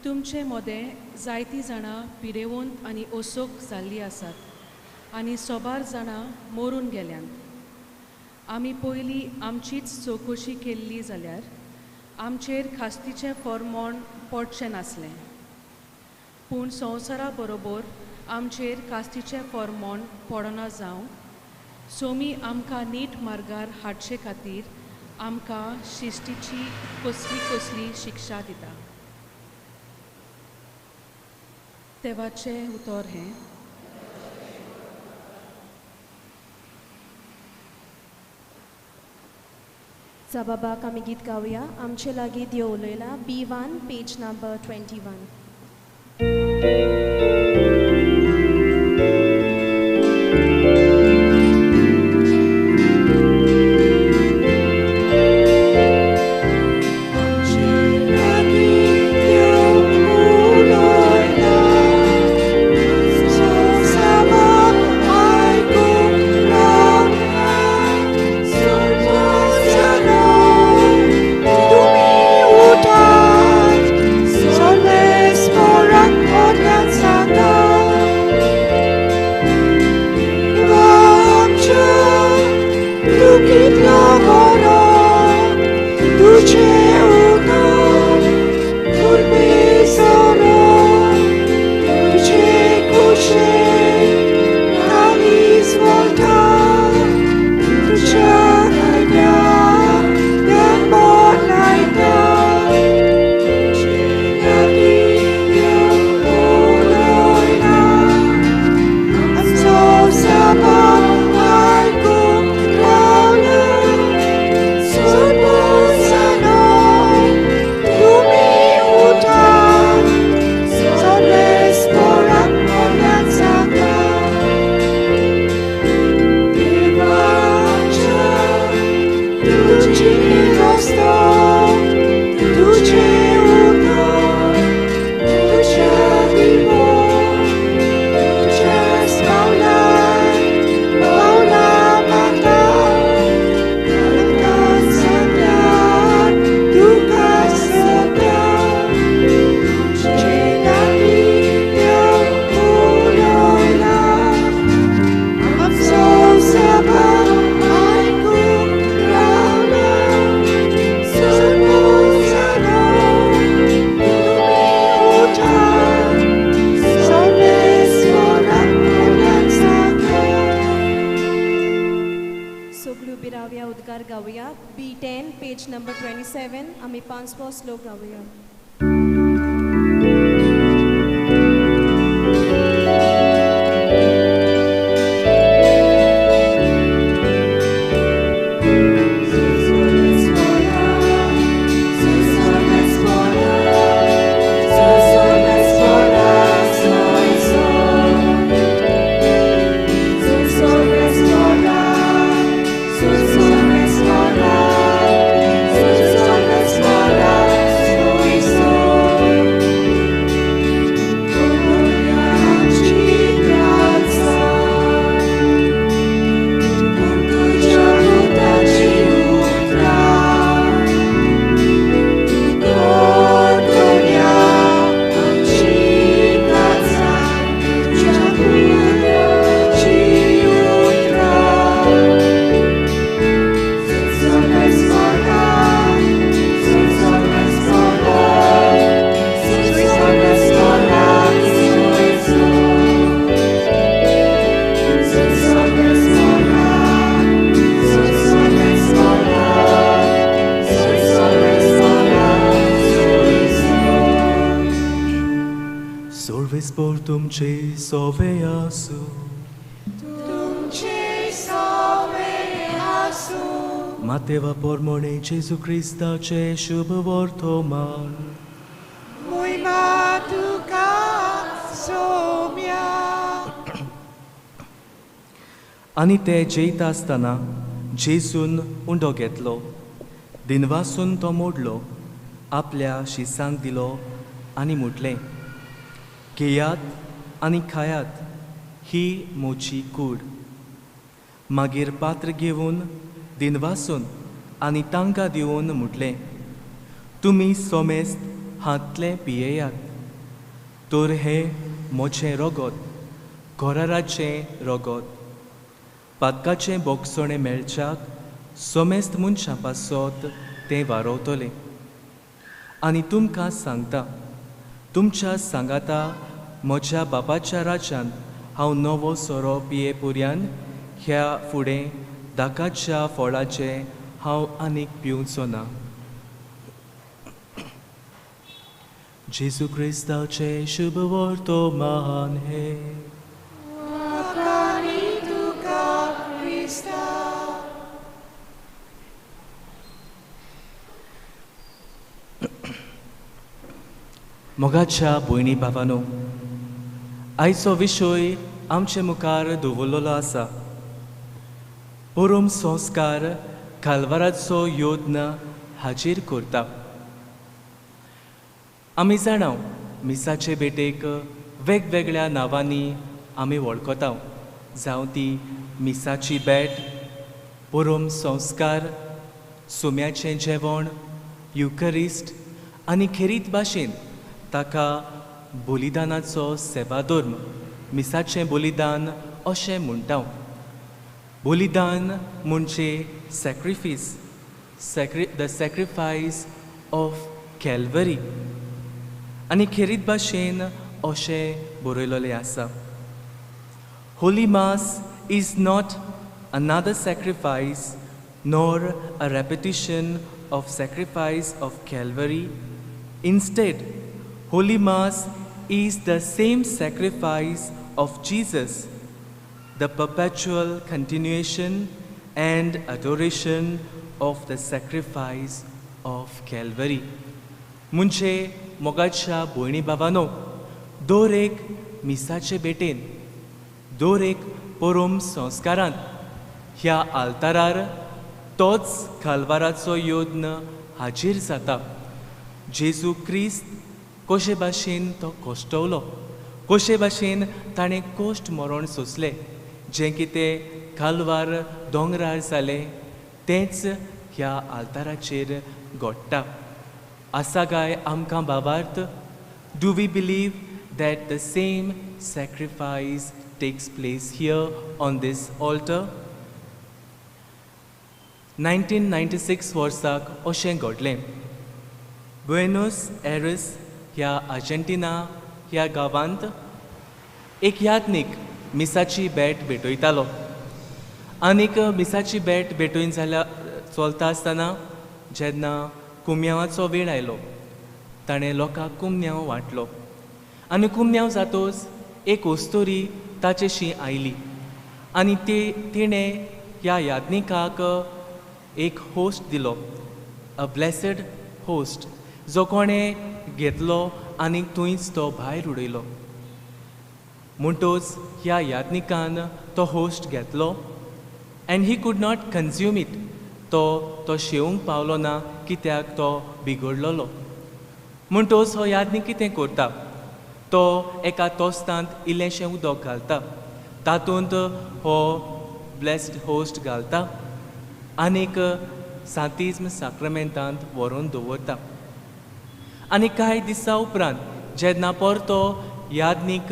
तुमचे मदें जायतीं जाणां पिडेवंत आनी ओसोक जाल्लीं आसात आनी सोबार जाणां मरून गेल्यांत. आमी पयलीं आमचीच चवकशी केल्ली जाल्यार आमचेर खास्तीचें फॉर्मोन पडचें नासलें. पूण संवसारा बरोबर आमचेर कास्तीचें फॉर्मोन पडना जावं सोमी आमकां नीट मार्गार हाडचे खातीर आमकां शिस्तीची कसली कसली शिक्षा दिता. देवाचें उतर हें. बाबाक आमी गीत गावया. आमचे लागीं देव उलयला. B1 page number 21. पांचवो श्लोक गावया. मातेवा पोरमोणे जेजू क्रिस्ताचे शुभ वर्तमान. मोहिमा तुका सोम्या. आनी ते जेयता आसतना जेजून उंडो घेतलो, दिनवासून तो मोडलो, आपल्या शिसांक दिलो आनी म्हटलें, घेयात आनी खायात, ही म्हजी कूड. मागीर पात्र घेवन दिनवासून आनी तांकां दिवन म्हटलें, तुमी सोमेस्त हांतलें पियेयात, तर हें म्हजें रगत, घराराचें रगत, पातकाचें बोगसणें मेळच्याक सोमेस्त मनशां पासत तें वारोवतलें. आनी तुमकां सांगता, तुमच्या सांगाता म्हज्या बापाच्या राज्यांत हांव नवो सोरो पिये पुर्यान ह्या फुडें दाकाच्या फळाचें हांव आनीक पिवचो ना. जेजू क्रिस्ताचें शुभ वर्तमान हें. मोगाच्या भयणी भावानो, आयचो विशय आमचे मुखार दवरलेलो आसा, परम संस्कार कालवाराचो यत्न हाजीर करता. आमी जाणाव मिसाचे भेटेक वेगवेगळ्या नांवांनी आमी वळखता, जावं ती मिसाची भेट, परम संस्कार, सुम्याचें जेवण, युकरिस्ट आनी खेरीत भाशेन ताका बलिदानाचो सेवाधर्म, मिसाचें बलिदान अशें म्हणटा. बलिदान म्हणजे sacrifice, the sacrifice of Calvary. आनी खेरीत भाशेन अशें बरयलेलें आसा, Holy Mass is not another sacrifice nor a repetition of sacrifice of Calvary. Instead, Holy Mass is the same sacrifice of Jesus, the perpetual continuation and adoration of the sacrifice of Calvary. म्हणजे मोगाच्या भयणी भावानो, दर एक मिसाचे भेटेन, दर एक परम संस्कारांत ह्या आल्तारार तोच कालवाराचो यत्न हाजीर जाता. जेजू क्रिस्त कशे भाशेन तो कश्टवलो, कशे भाशेन ताणें कश्ट मरण सोंसलें, जें कितें कालवार दोंगरार जालें तेंच ह्या आल्ताराचेर घडटा. आसा काय आमकां भावार्थ? Do we believe that the same sacrifice takes place here on this altar? 1996 वर्साक अशें घडलें. बुएनोस एरस ह्या आर्जेंटिना ह्या गांवांत एक याज्ञीक मिसाची भेट भेटयतालो. आनीक मिसाची भेट भेटोवन जाल्यार चलता आसतना जेन्ना कुमयांवाचो वेळ आयलो. ताणें लोकांक कुमन्यांव वांटलो आनी कुमन्यांव जातोच एक ओस्तोरी ताचेशी आयली आनी ते तिणें ह्या याज्ञिकाक एक होस्ट दिलो, अ ब्लेसड होस्ट, जो कोणें घेतलो आनी थंयच तो भायर उडयलो. म्हणटोच ह्या याज्ञिकान तो होस्ट घेतलो and he could not consume it. तो तो शेवंक पावलो ना कित्याक तो बिगडलोलो. म्हणटोच हो याज्ञीक कितें करता, तो एका तोस्तांत इल्लेंशें उदक घालता, तातूंत हो ब्लेस्ड होस्ट घालता आनीक सांतिज्म साक्रमेंतांत व्हरून दवरता. आनी कांय दिसां उपरांत जेन्ना परतो याज्ञीक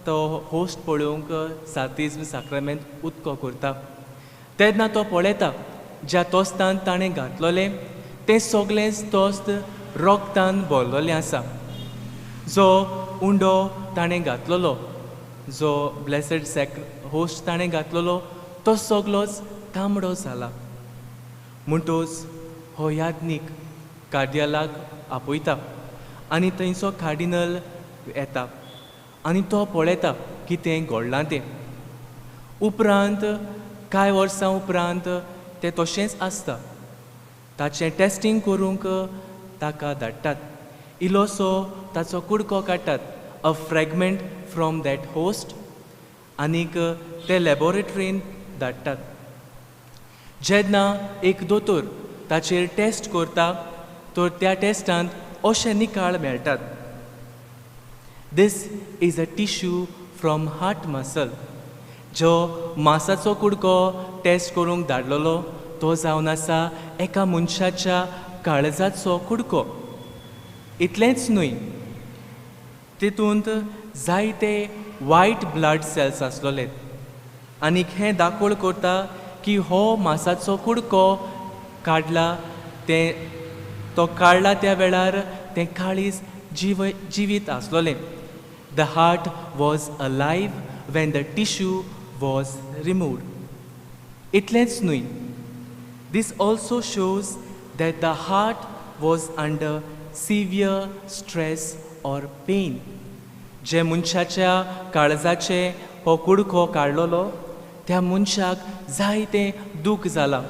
तो होस्ट पळोवंक सांतिज्म साक्रमेंत उदको करता तेन्ना तो पळयता ज्या तोस्तान ताणें घातलोलें तें सगळेंच तोस्त रोगतान भरलोलें आसा. जो उंडो ताणें घातलोलो, जो ब्लेसड होस्ट ताणें घातलोलो तो सगळोच तांबडो जाला. म्हणटोच हो याज्ञीक कार्दियालाक आपयता आनी थंयचो कार्डिनल येता आनी तो पळयता कितें घडलां तें. उपरांत कांय वर्सां उपरांत तें तशेंच आसता. ताचें टेस्टींग करूंक ताका धाडटात, इल्लोसो ताचो कुडको काडटात, a fragment from that host, आनीक ते लॅबोरेटरीन धाडटात. जेन्ना एक दोतोर ताचेर टेस्ट करता तर त्या टेस्टांत अशे निकाळ मेळटात, this is a tissue from heart muscle. जो मासाचो कुडको टेस्ट करूंक धाडलेलो तो जावन आसा एका मनशाच्या काळजाचो कुडको. इतलेंच न्हय, तितूंत जायते वायट ब्लड सेल्स आसलोले आनीक हें दाखोवण करता की हो मासाचो कुडको काडला तें तो काडला त्या वेळार तें काळीज जिवीत आसलोलें. The heart was alive when the tissue was removed. इतलेंच न्हय, this also shows that the heart was under severe stress or pain. जे मनशाच्या काळजाचे हो कुडको काडलोलो त्या मनशाक जायतें दूख जालां,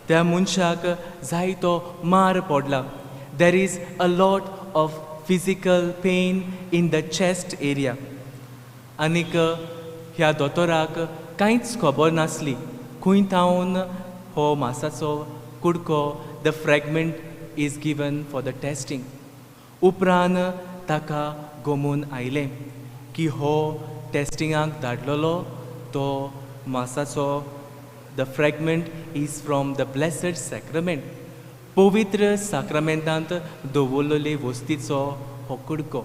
त्या मनशाक जायतो मार पडला. There is a lot of physical pain in the chest area. आनीक ह्या दोतोराक कांयच खबर नासली खंय थावन हो मासाचो कुडको, the fragment is given for the testing. उपरांत ताका गोमून आयलें की हो टेस्टिंगाक धाडलेलो तो मासाचो, the fragment is from the blessed sacrament, पवित्र साक्रमेंतांत दवरलेले वस्तीचो हो कुडको.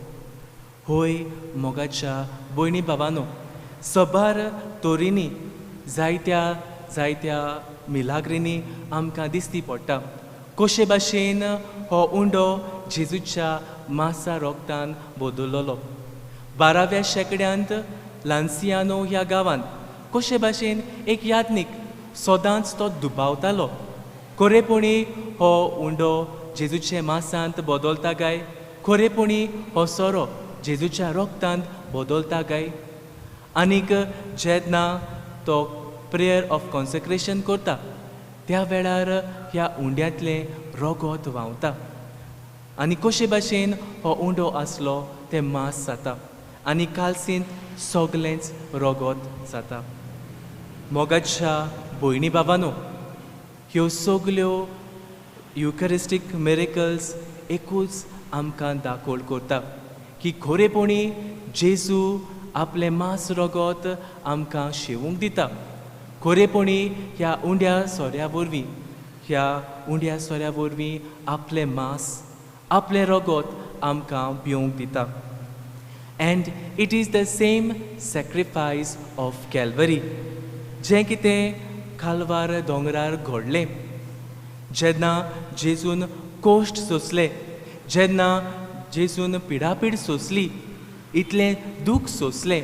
होय मोगाच्या भयणी बाबानो, सबार तोरींनी जायत्या जायत्या मिलाग्रींनी आमकां दिसती पडटा कशे भाशेन हो उंडो जेजूच्या मासा रोगतान बदललो. 12व्या शेंकड्यांत लान्सियानो ह्या गांवांत कशे भाशेन एक याज्ञीक सदांच तो दुबावतालो खरेपणी हो उंडो जेजूच्या मासांत बदलता काय, खरेपणी हो सोरो जेजूच्या रोगतांत बदलता काय. आनीक जेन्ना तो प्रेयर ऑफ कॉन्सेक्रेशन करता त्या वेळार ह्या उंड्यांतलें रोगोत व्हांवता आनी कशे भाशेन हो उंडो आसलो तें मांस जाता आनी कालसींत सगळेंच रोगोत जाता. मोगाच्या भयणी बाबानो, ह्यो सगल्यो युकरिस्टीक मिरेकल्स एकूच आमकां दाखोवण करता की खरेपणी जेजू आपलें मांस रोगोत आमकां शेवूंक दिता. खरेपणी ह्या उंड्या सोऱ्या वरवीं, ह्या उंड्या सोऱ्या वरवीं आपलें मांस आपलें रोगोत आमकां पिवंक दिता. And it is the same sacrifice of Calvary, जें कितें कालवार दोंगरार घडलें जेन्ना जेजून कोश्ट सोंसले, जेन्ना जेजून पिडापीड सोंसली, इतलें दूख सोंसलें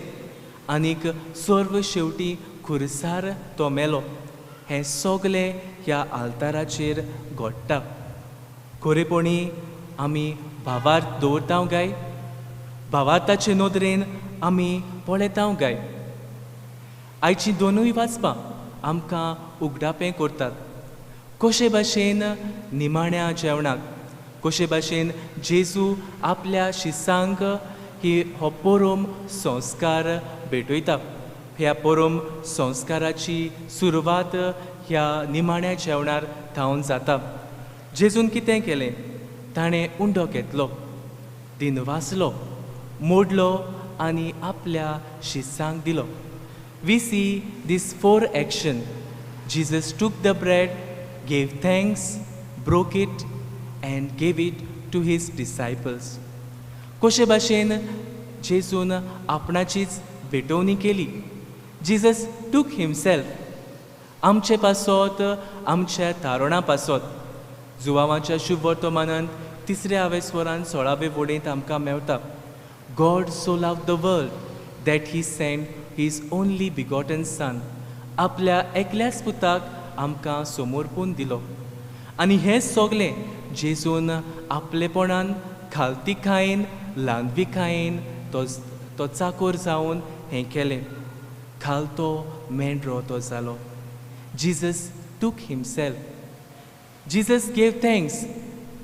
आनीक सर्व शेवटी खुरसार तो मेलो, हें सगलें ह्या आल्ताराचेर घडटा. खरेपणी आमी भावार्थ दवरता काय? भावार्थाचे नदरेन आमी पळयता काय? आयची दोनूय वाचपां आमकां उगडापें करतात. कशे भाशेन निमाण्या जेवणाक कशे भाशेन जेजू आपल्या शिसांक ही हो परम संस्कार भेटयता. ह्या परम संस्काराची सुरवात ह्या निमाण्या जेवणार थावन जाता. जेजून कितें केलें? ताणें उंडो घेतलो, दिनवासलो, मोडलो आनी आपल्या शिसांक दिलो. We see this four action. Jesus took the bread, gave thanks, broke it and gave it to his disciples. कशे भाशेन जेजून आपणाचीच भेटवणी केली. Jesus took himself आमचे पासत, आमच्या तारुणा पासत. जुवांवाच्या शुभ वर्तमानांत तिसऱ्या आवेस्वरान 16वे वोडींत आमकां मेवता, God so loved the world that he sent his only begotten son. आपल्या एकल्याच पुताक आमकां समर्पून दिलो. आनी हें सगलें जेजून आपलेपणान खालतीकायेन ल्हानविकायेन तो चाकोर जावन हें केलें. खालतो मेंढरो तो जालो. Jesus took himself. Jesus gave thanks,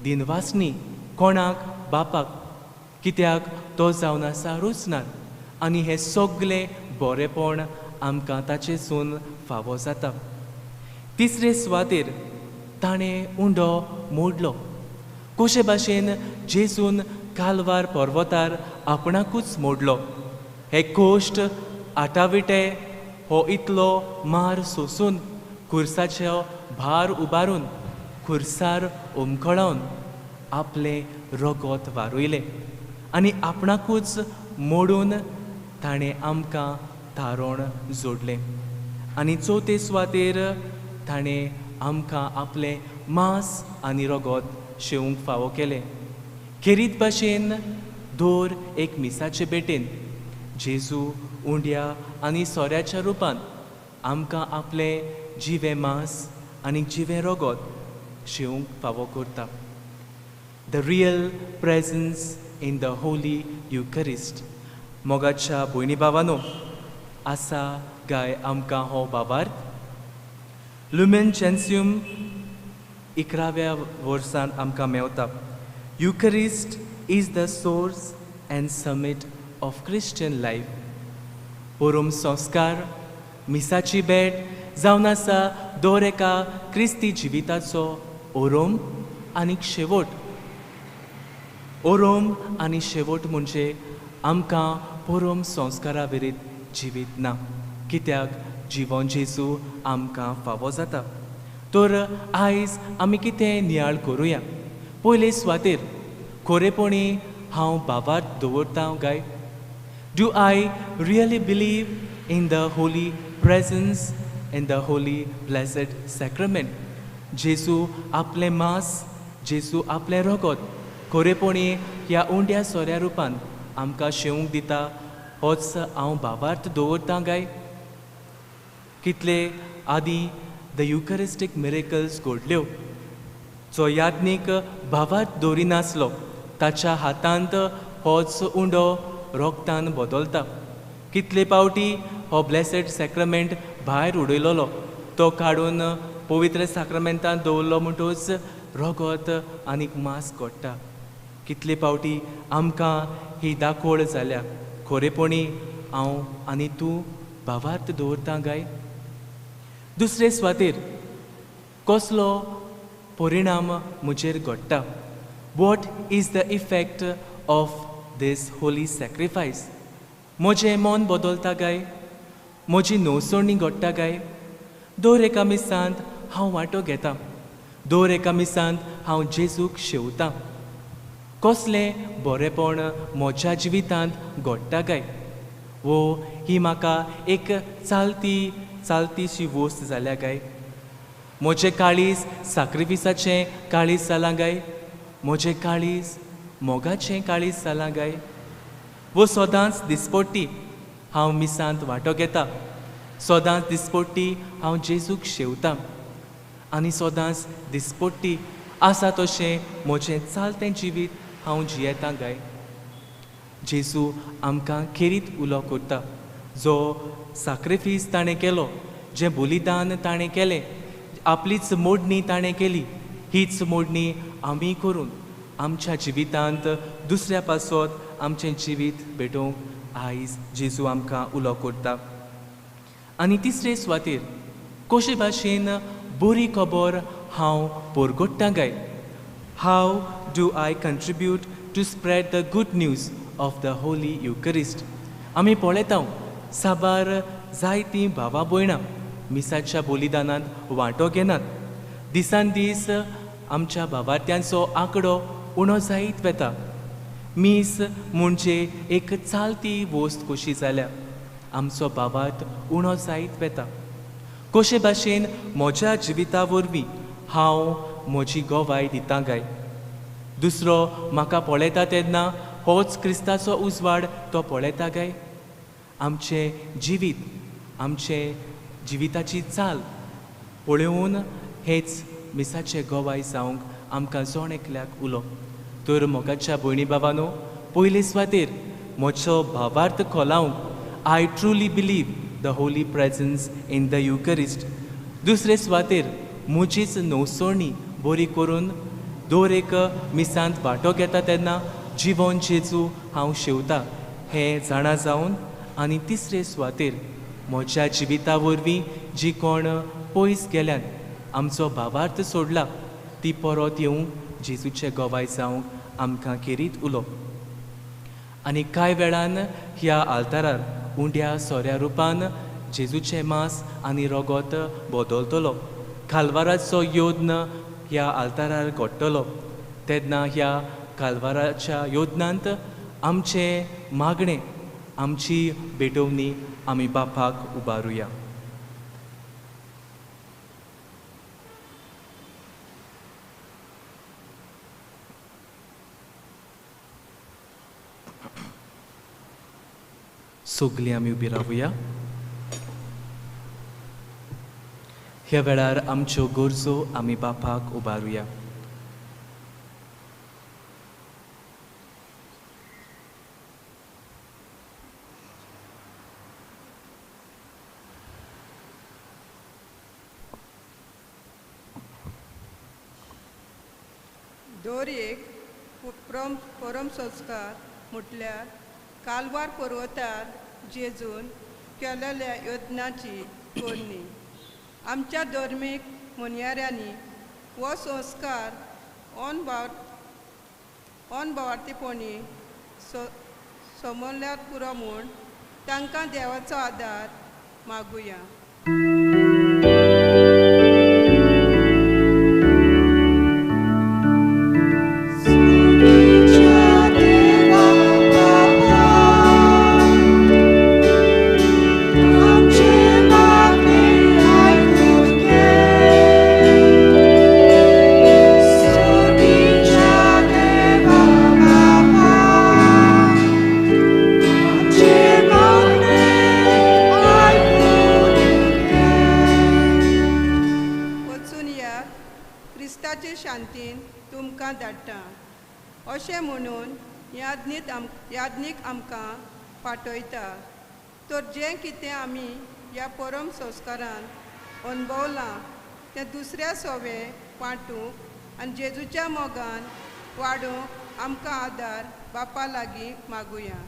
दिनवासनी कोणाक? बापाक. कित्याक तो जावन आसा रुचनार आनी हें सगलें बरेंपण आमकां ताचेसून फावो जाता. तिसरे सुवातेर ताणें उंडो मोडलो. कशे भाशेन जेजून कालवार पर्वतार आपणाकूच मोडलो. हे कोश्ट आटाविटे हो इतलो मार सोसून, खुर्साचो भार उबारून, खुर्सार उमखळावन आपलें रगत वारयलें आनी आपणाकूच मोडून ताणें आमकां तारण जोडलें. आनी चवथे सुवातेर ताणें आमकां आपलें मांस आनी रगत शेवंक फावो केलें. खेरीत भाशेन दर एक मिसाचे भेटेन जेजू उंड्या आनी सोऱ्याच्या रुपान आमकां आपलें जिवें मांस आनी जिवें रगत शेवंक फावो करता. The real presence in the Holy Eucharist. मोगाच्या भयणी भावानो, आसा गाय आमकां हो बाबार्थ? लुमेन जेन्सियम 11व्या वर्सान आमकां मेवता. Eucharist is the source and summit of Christian life. परम संस्कार, मिसाची भेट जावन आसा दर एका क्रिस्ती जिविताचो ओरोम आनी शेवट. ओरोम आनी शेवट म्हणजे आमकां परम संस्कारा विरीत जिवीत ना, कित्याक जिवन जेजू आमकां फावो जाता. तर आयज आमी कितें नियाळ करुया. पयले सुवातेर खरेपणी हांव भावार्थ दवरता काय? Do I really believe in the holy presence in the holy blessed sacrament? जेजू आपलें मांस, जेजू आपलें रगत खरेपणी ह्या उंड्या सोऱ्या रुपान आमकां शेवंक दिता, होच हांव भावार्थ दवरता काय? कितले आदीं the Eucharistic miracles घडल्यो. जो याज्ञीक भावार्थ दवरिनासलो ताच्या हातांत होच उंडो रोगतान बदलता. कितले पावटी हो ब्लेसेड सॅक्रमेंट भायर उडयलोलो, तो काडून पवित्र साक्रमेंतान दवरलो म्हणटूच रगत आनीक मांस घडटा. कितले पावटी आमकां ही दाखोळ जाल्या. खरेपणी हांव आनी तूं भावार्थ दवरता काय? दुसरे सुवातेर कसलो परिणाम म्हजेर घडटा? What is the effect of this holy sacrifice? म्हजें मन बदलता काय? म्हजी नवसणी घडटा काय? दर एका मिसांत हांव वांटो घेता, दर एका मिसांत हांव जेजूक शेवतां. कसलें बरेंपण म्हज्या जिवितांत घडटा काय? वो ही म्हाका एक चालती चालतीशी वस्त जाल्या काय? म्हजें काळीज साक्रिफिसाचें काळीज जालां काय? म्हजें काळीज मोगाचें काळीज जालां काय? वो सदांच दिसपट्टी हांव मिसांत वांटो घेता, सदांच दिसपट्टी हांव जेजूक शेवतां आनी सदांच दिसपट्टी आसा तशें म्हजें चालतें जिवीत हांव जियेतां गाय? जेजू आमकां खेरीत उलो करता. जो साक्रिफीस ताणें केलो, जें बलिदान ताणें केलें, आपलीच मोडणी ताणें केली, हीच मोडणी आमी करून आमच्या जिवितांत दुसऱ्या पासत आमचें जिवीत भेटोवंक आयज जेजू आमकां उलो करता. आनी तिसरे सुवातेर कशे भाशेन बरी खबर हांव परगट्टां गाय? How do I contribute to spread the good news of the Holy Eucharist? आमी पळयता साबार जायतीं भावा भयणां मिसाच्या बलिदानांत वांटो घेनात. दिसान दीस आमच्या भावार्थ्यांचो आंकडो उणो जायत वता. मीस म्हणजे एक चालती वस्त कशी जाल्या. आमचो भावार्थ उणो जायत वता. कशे भाशेन म्हज्या जिविता वरवीं हांव म्हजी गवाय दितां गाय? दुसरो म्हाका पळयता तेन्ना होच क्रिस्ताचो उजवाड तो पळयता गाय? आमचें जिवीत, आमचें जिविताची चाल पळोवन हेच मिसाचे गवाय जावंक आमकां जण एकल्याक उलो. तर मोगाच्या भयणी बाबानो, पयले सुवातेर म्हजो भावार्थ खोलावंक I truly believe the holy presence in the Eucharist. दुसरे सुवातेर म्हजीच नवसोणी बरी करून दर एक मिसांत वांटो घेता तेन्ना जिवन जेजू हांव शेवता हें जाणा जावन, आनी तिसरे सुवातेर म्हज्या जिविता वरवीं जी कोण पयस गेल्यान आमचो भावार्थ सोडला ती परत येवंक जेजूचे गवाय जावंक आमकां खेरीत उलो. आनी कांय वेळान ह्या आल्तारार उंड्या सोऱ्या रुपान जेजूचें मांस आनी रगत बदलतलो, कालवाराचो योद्न ह्या आल्तारार घडटलो. तेन्ना ह्या कालवाराच्या योद्नांत आमचें मागणें, आमची भेटवणी आमी बापाक उबारुया. सगळीं आमी उबी रावया. ह्या वेळार आमच्यो गरजो आमी बापाक उबारुया. दर एक परम संस्कार म्हटल्यार कालवार पर्वतार जेजून केलेल्या यत्नाची कोरणी. आमच्या धर्मीक मनयाऱ्यांनी हो संस्कार अनभावार्थीपणी समजल्यार पुरो म्हूण तांकां देवाचो आदार मागुया. अशें म्हणून याज्ञीक आमकां पाठयता. तर जें कितें आमी ह्या परम संस्कारान अणभवलां तें दुसऱ्या सोवे वांटूंक आनी जेजूच्या मोगान वाडोवंक आमकां आदार बापा लागीं मागुया.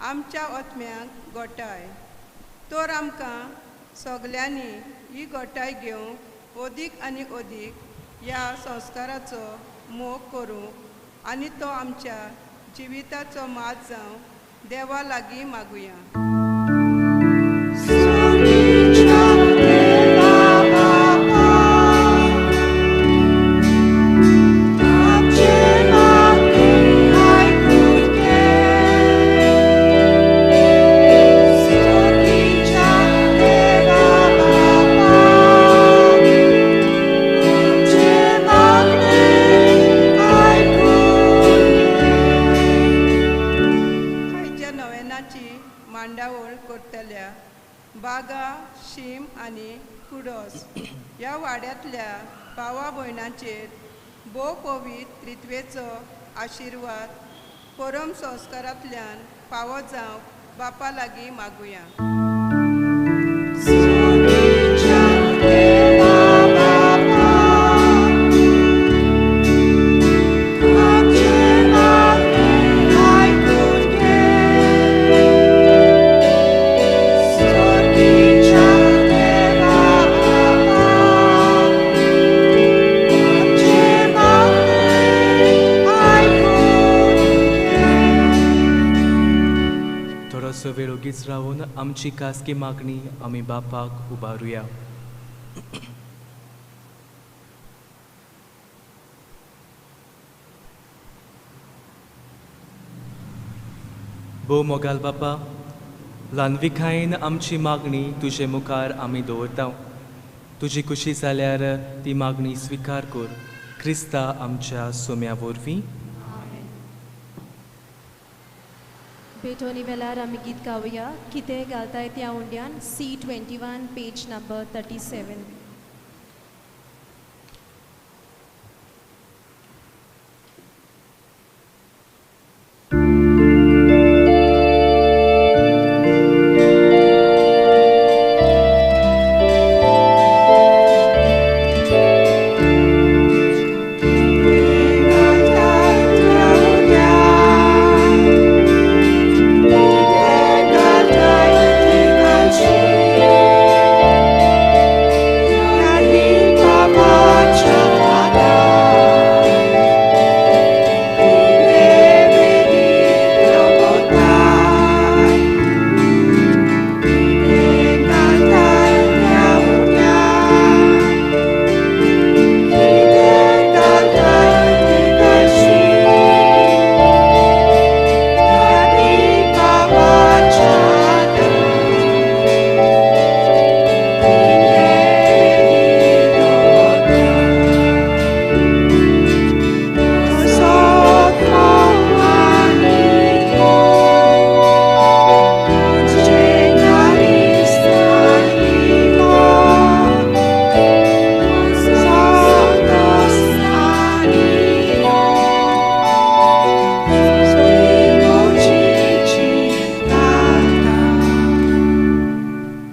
आमच्या आत्म्यांक गोठाय तर आमकां सगल्यांनी ही गोठाय घेवंक अदीक आनी अदीक ह्या संस्काराचो मोग करूंक आनी तो आमच्या जिविताचो मात जावं देवा लागीं मागुया. भोव पवित्र त्रित्वेचो आशिर्वाद परम संस्कारांतल्यान फावो जावंक बापा लागीं मागुया. वेळ ओगीच रावन आमची खासगी मागणी आमी बापाक उबारुया. भोव मोगाल बापा, ल्हानविकायेन आमची मागणी तुजे मुखार आमी दवरता. तुजी खुशी जाल्यार ती मागणी स्विकार कर, क्रिस्ता आमच्या सोम्या वरवीं. भेटवणी वेळार आमी गीत गावया कितें घालताय त्या उंड्यान C21 page number 37.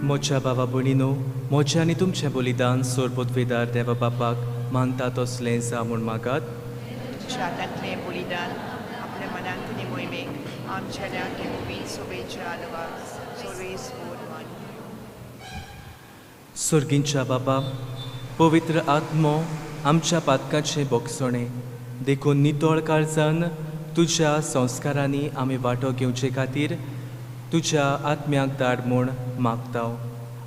म्हज्या बाबा भयणीनो, म्हजें आनी तुमचें बलिदान सोरपोतवेदार देवा बापाक मानता तसलें जा म्हूण मागात. तुमच्या हातांतलें बलिदान आपल्या मनांत आनी मोहिमेक आमच्या सोबेच्या सर्गींच्या बापा, पवित्र आत्मो आमच्या पातकाचें बोगसणें देखून नितळ काळजान तुज्या संस्कारांनी आमी वांटो घेवचे खातीर तुज्या आत्म्याक धाड म्हूण मागता.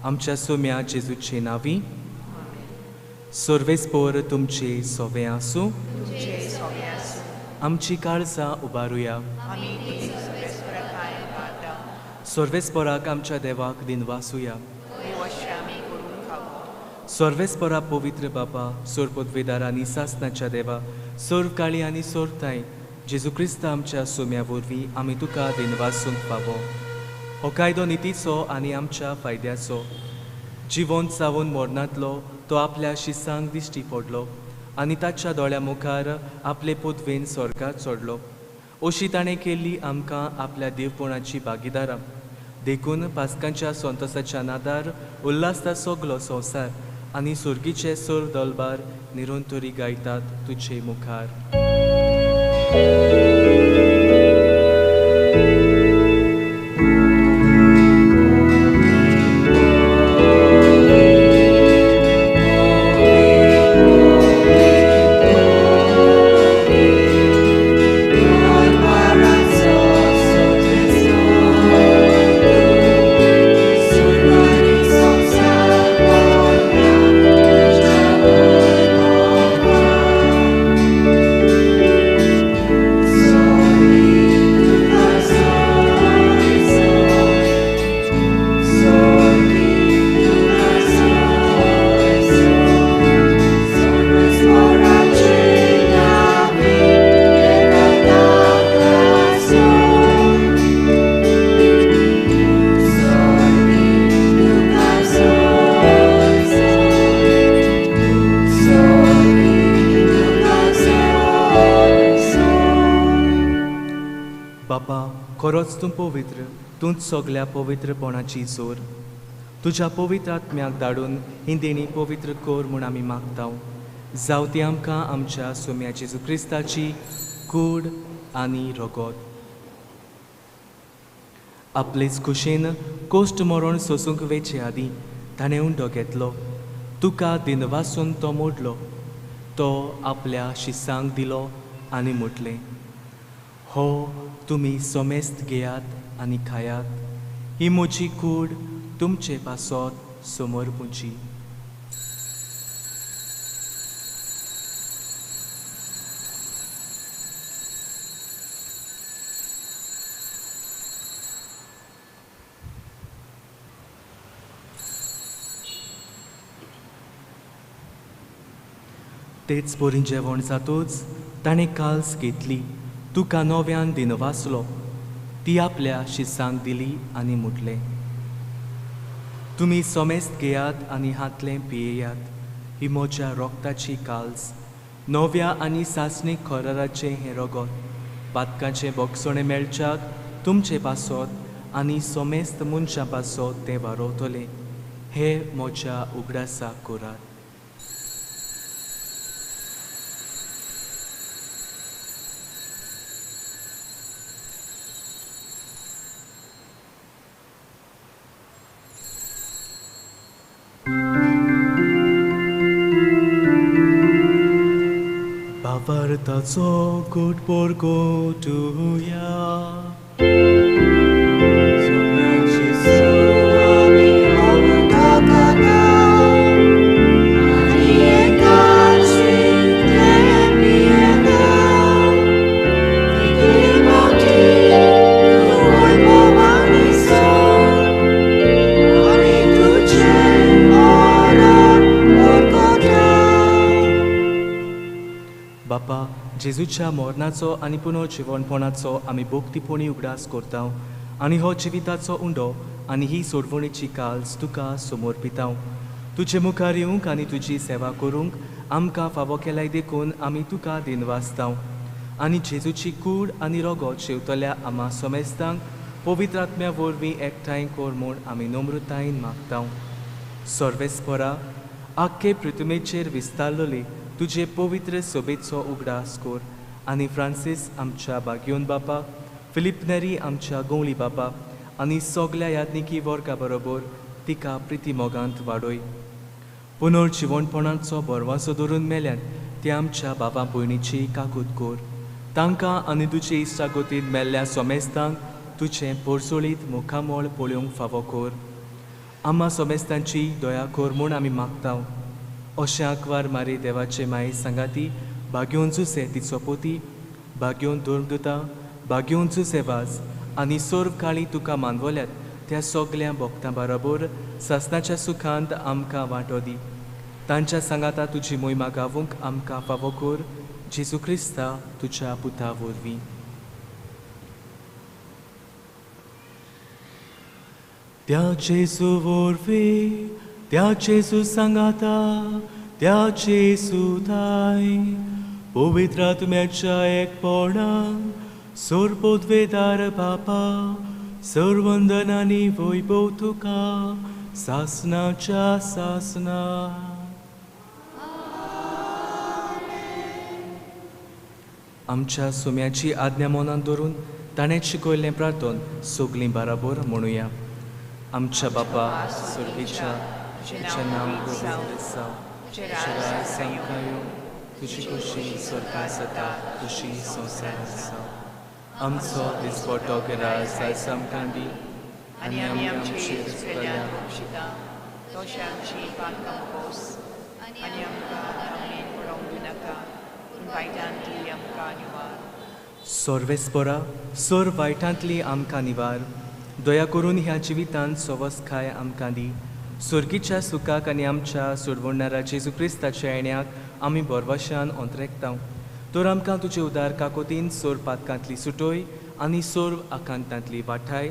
आमच्या सोम्या जेजूचे नांवी. सर्वेस्पोर तुमचे सोवे आसूं. आमची काळजां उबारुया. सर्वेस्पोराक आमच्या देवाक दिनवासुया. सर्वेस्पोरा पवित्र बापा, सोरपोतवेदार आनी सासनाच्या देवा, सर्व काळी आनी सोरताय जेजू क्रिस्त आमच्या सोम्या वरवीं आमी तुका दिनवासूंक फावो. हो कायदो नितीचो आनी आमच्या फायद्याचो. जिवंत जावन मरणांतलो तो आपल्या शिसांक दिश्टी पडलो आनी ताच्या दोळ्या मुखार आपले पदवेन स्वर्गात चडलो. अशी ताणें केल्ली आमकां आपल्या देवपणाची भागीदारां. देखून पास्कांच्या संतोसाच्या नादार उल्हासता सगलो संवसार आनी सुर्गीचे सर्व दलबार निरंतरी गायतात तुजे मुखार. बापा, खरोच तूं पवित्र, तूंच सगल्या पवित्रपणाची जोर. तुज्या पवित्र आत्म्याक धाडून ही देणी पवित्र कर म्हूण आमी मागता. जावं ती आमकां आमच्या सोम्या जेजू क्रिस्ताची कूड आनी रगत. आपलेच खुशेन कोश्ट मरण सोसूंक वेचे आदीं ताणें उंडो घेतलो, तुका दिनवासून तो मोडलो, तो आपल्या शिसांक दिलो आनी म्हटलें, हो तुमी सोमेस्त घेयात आनी खायात, ही म्हजी कूड तुमचे पासत समर्पुची. तेच परी जेवण जातूच ताणें काल्स घेतली, तुका नव्यान दिनवासलो, ती आपल्या शिसांक दिली आनी म्हटलें, तुमी सोमेस्त घेयात आनी हातलें पियेयात, ही म्हज्या रोगताची काल्स, नव्या आनी सासणीक खराराचें हें रगत, पातकाचें बोगसणें मेळच्याक तुमचे पासत आनी सोमेस्त मनशां पासत तें वारोवतलें, हे म्हज्या उगडासाक करात. भावार्थाचो गुट गोटुया. बापा, जेजूच्या मरणाचो आनी पुनर्जिवणपणाचो आमी भक्तीपणी उगडास करता आनी हो जिविताचो उंडो आनी ही सोडवणीची काल्स तुका समर्पिता. तुजे मुखार येवंक आनी तुजी सेवा करूंक आमकां फावो केल्याय देखून आमी तुका दिनवासता आनी जेजूची कूड आनी रगत शेवतल्या आमा समेस्तांक पवित्र आत्म्या वरवीं एकठांय कर म्हूण आमी नम्रतायेन मागता. सर्वेस्परा, आख्खे पृथ्वीचेर विस्तारलेली तुजे पवित्र सोबेचो उगडास कर आनी फ्रांसीस आमच्या बागयोन बापा, फिलीप नेरी आमच्या गवळी बापा आनी सगल्या याज्ञिकी वर्गा बरोबर तिका प्रिती मोगांत वाडय. पुनर्जिवणपणाचो भरवासो धरून मेल्यान ते आमच्या बाबा भयणीची काकूत कर, तांकां आनी तुजे इश्टागतीन मेल्ल्या सोमेस्तांक तुजें पोरसोळीत मुखामळ पळोवंक फावो कर. आमा सोमेस्तांची दया कर म्हूण आमी मागता. अशें आंकवार मारी देवाचे माये सांगाती भाग्योन जुसे तिचो पोती, भाग्योन धर्मदुता, भाग्योन जुसे वाज आनी सर्व काळी तुका मानवल्यात त्या सगल्या भक्तां बरोबर सासनाच्या सुखांत आमकां वांटो दी. तांच्या सांगाता तुजी मोहिमा गावूंक आमकां फावो कर, जेजू क्रिस्ता तुज्या पुता वरवीं. त्या जेजू वरवीं, त्या जेजू सांगाता, त्या जेजू थाय पवित्र आत्म्याच्या एकपणान सोरपोदवेदार बापा, सर्वंदनानी वैभव तुका सासनाच्या सासना. आमच्या सोम्याची आज्ञा मनान धरून ताणें शिकयल्लें प्रार्थन सगलीं बराबर म्हणुया. आमच्या बापा स्वर्गीच्या, तुजें नांव पवित्र जावं, तुजें राज आमकां येवं, तुजी खुशी स्वर्गांत जाता तशी संवसारांत जावं. आमचो दिसपटो राज आयज आमकां दी आनी आमी आमचे चुकल्यांक बक्षिता तशें आमची पातकां मोगोस आनी आमकां तामणेन पडोवंक दिनाका, पूण वायटांतली आमकां निवार. सर्वेस्परा, सर वायटांतली आमकां निवार. दया करून ह्या जिवितांत सवसकाय आमकां दी. सुर्गीच्या सुखाक आनी आमच्या सोडवणणारा जेजू क्रिस्ताच्या येण्याक आमी भरवशान अंतरेकता. तर आमकां तुजे उदार काकोतीन सोर पातकांतली सुटोय आनी सोर आकांतांतली वाठाय.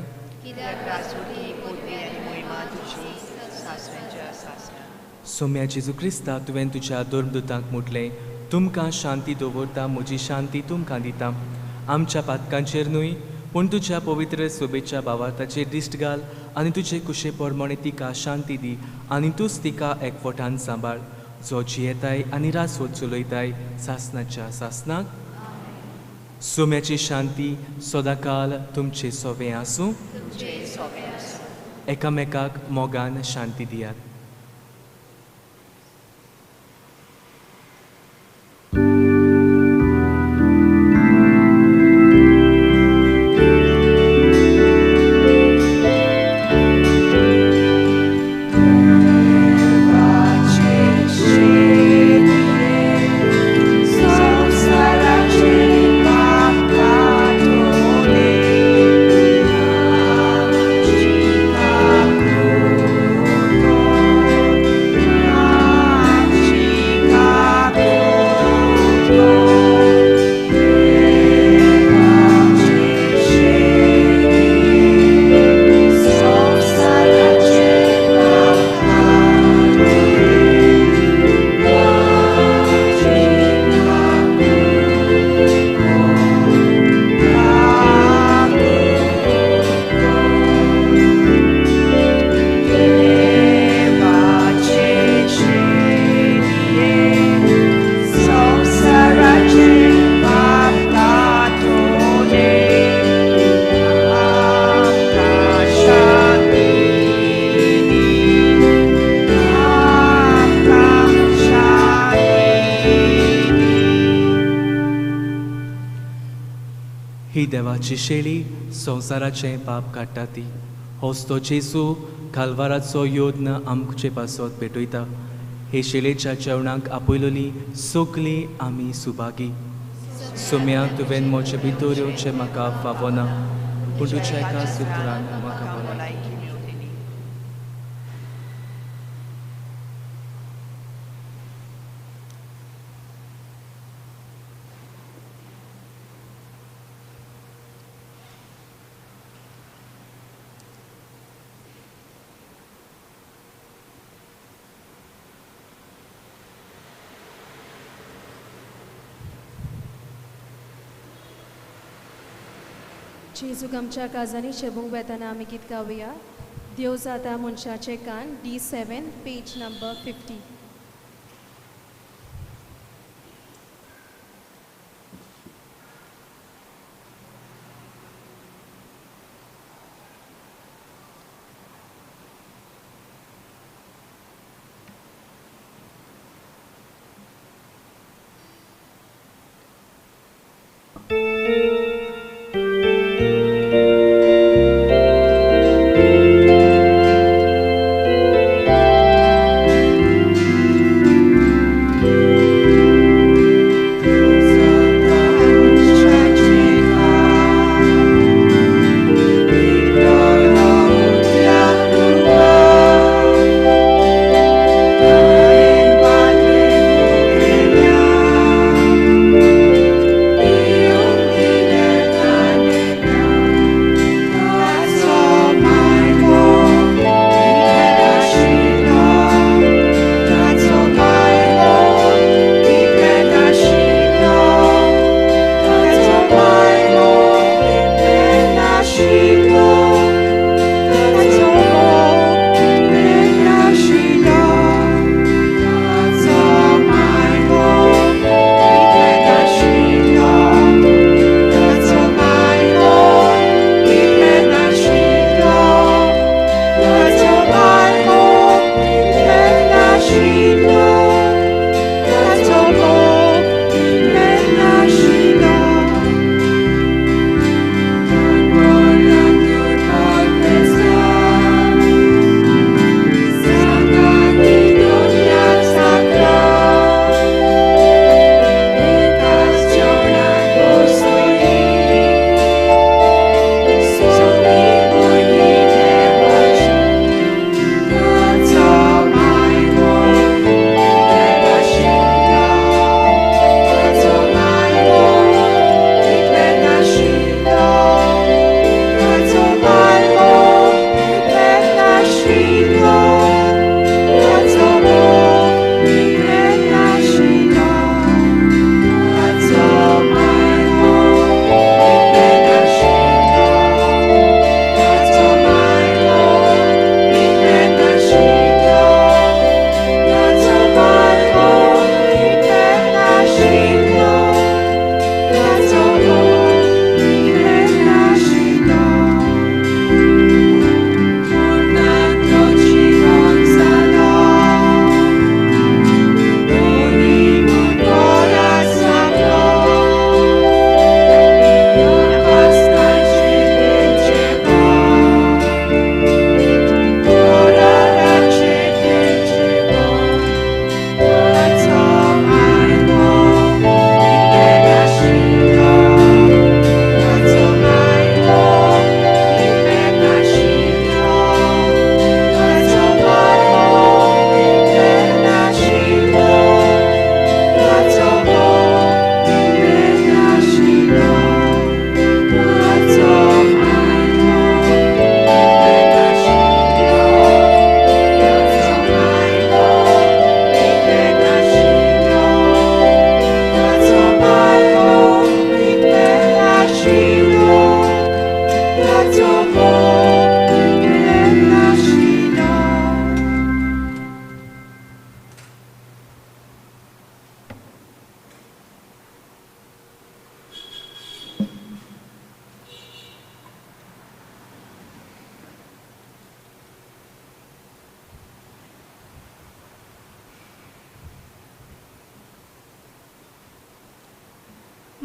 सोम्या जेजू क्रिस्ता, तुवें तुज्या धर्मदुतांक म्हटलें, तुमकां शांती दवरता, म्हजी शांती तुमकां दिता. आमच्या पातकांचेर न्हय पूण तुज्या पवित्र सोबेच्या भावार्थाचेर दिश्ट घाल आनी तुजे कुशे प्रमाणे तिका शांती दी आनी तूंच तिका एकवटान सांबाळ, जो जियेताय आनी रासवत चलयताय सासनाच्या सासनाक. सोम्याची शांती सदांकाल तुमचे सोवे आसूं. एकामेकाक मोगान शांती दियात. ही देवाची शेळी संवसाराचें पाप काडटा ती. होच तो जेजू कालवाराचो योद्न आमचे पासत पेटयता. हे शेळेच्या जेवणाक आपयलोली सगळीं आमी सुभागी. सोम्या, तुवें म्हजे भितर येवचें म्हाका फावना, पूण तुज्या एका सुत्रान म्हाका भलायकी मेवतली. जेजूक आमच्या काजांनी शेबूंक वेतना आमी गीत गावया. देव जाता मनशाचे कान, D7, page number 50.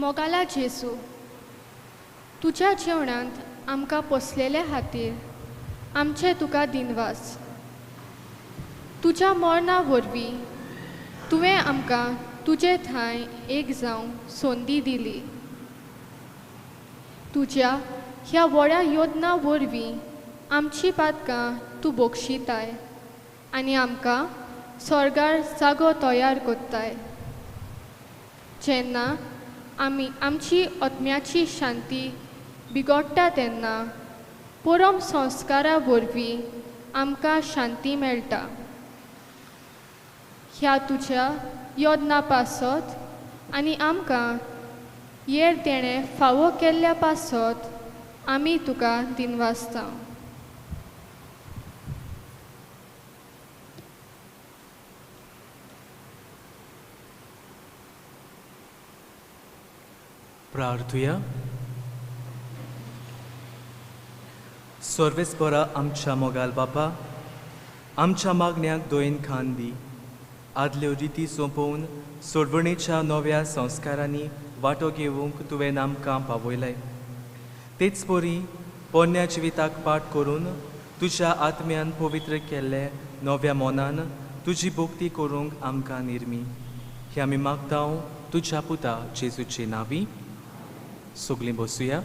मोगाला जेजू, तुज्या जेवणांत आमकां पोसलेल्या खातीर आमचे तुका दिनवास. तुज्या मरणा वरवीं तुवें आमकां तुजे ठांय एक जावंक संदी दिली. तुज्या ह्या व्हड्या योजना वरवीं आमची पातकां तूं बक्षिताय आनी आमकां स्वर्गार जागो तयार करताय. जेन्ना आमी आमची आत्म्याची शांती बिगडटा तेन्ना परम संस्कारा वरवीं आमकां शांती मेळटा. ह्या तुज्या योजना पासत आनी आमकां येर तेणें फावो केल्ल्या पासत आमी तुका दिनवासता. प्रार्थुया. सर्वेस्परा आमच्या मोगाल बापा, आमच्या मागण्याक दोयन खान दी. आदल्यो रिती सोंपोवन सोडवणेच्या नव्या संस्कारांनी वांटो घेवंक तुवें आमकां पावयलें. तेच परी पोरण्या जिविताक पाठ करून तुज्या आत्म्यान पवित्र केल्ले नव्या मनान तुजी भक्ती करूंक आमकां निर्मी. हे आमी मागता तुज्या पुता जेजूचे नांवी. सगळीं बसुया.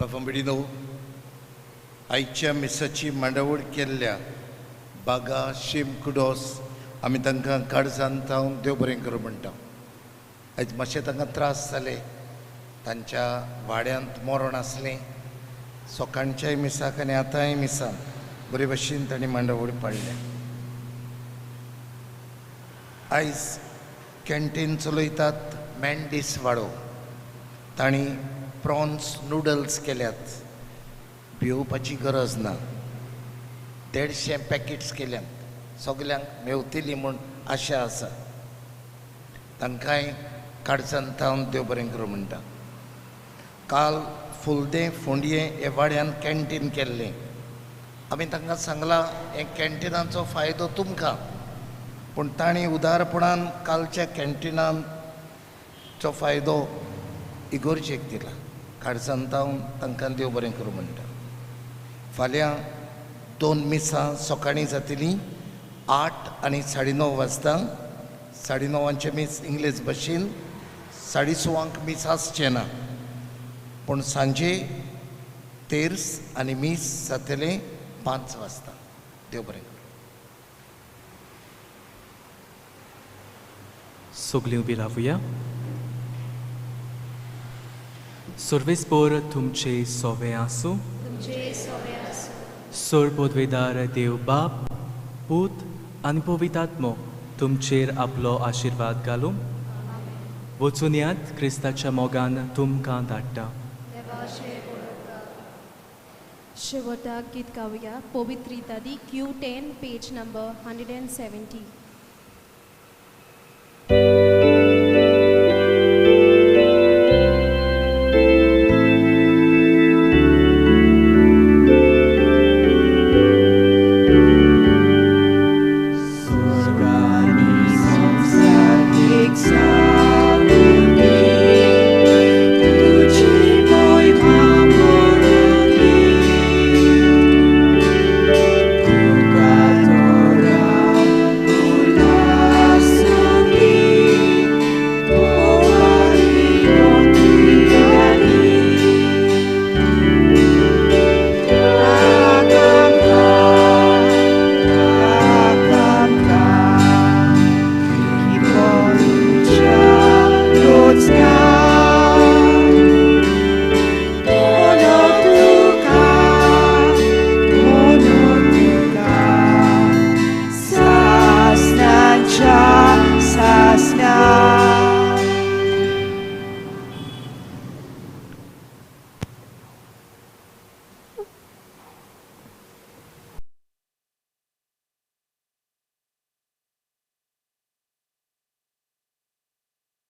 बाबा भयणीनो, आयच्या मिसाची मांडावळ केल्ल्या बागा शीम कुडोस आमी तांकां काळजान थावन देव बरें करूं म्हणटा. आयज मातशें तांकां त्रास जाले, तांच्या वाड्यांत मरण आसलें. सकाळच्याय मिसाक आनी आतांय मिसान बरे भशेन तांणी मांडावळ पाडल्या. आयज कॅन्टीन चलयतात मॅन्डीस वाडो, तांणी प्रॉन्स नुडल्स केल्यात. भिवपाची गरज ना. 150 पॅकेट्स केल्यात, सगल्यांक मेवतली म्हूण आशा आसा. तांकांय काळजान थावन देव बरें करूं म्हणटा. काल फुलदें फोंडये हे वाड्यान कॅन्टीन केल्लें. आमी तांकां सांगलां हे कॅन्टिनाचो फायदो तुमकां, पूण तांणी उदारपणान कालच्या कॅन्टिनाचो फायदो इगोर्जेक दिला. काळजान थावन तांकां देव बरें करूं म्हणटा. फाल्यां 2 मिसां सकाळीं जातलीं, 8 आनी 9:30 वाजता. 9:30 मीस इंग्लीश भाशेन, 6:30 मीस आसचें ना, पूण सांजे तेर्स आनी मीस जातलें 5 वाजता. देव बरें करूं. सगळीं उबी रावया. सर्वेस्पर तुमचे सोवे आसूं. सोर पदवेदार देव बाप, पूत आनी पवित्र आत्मो तुमचेर आपलो आशिर्वाद घालूं. वचून यात, क्रिस्ताच्या मोगान तुमकां धाडटा. शेवटाक गीत गावया पवित्रिता दी, Q10, page number 170.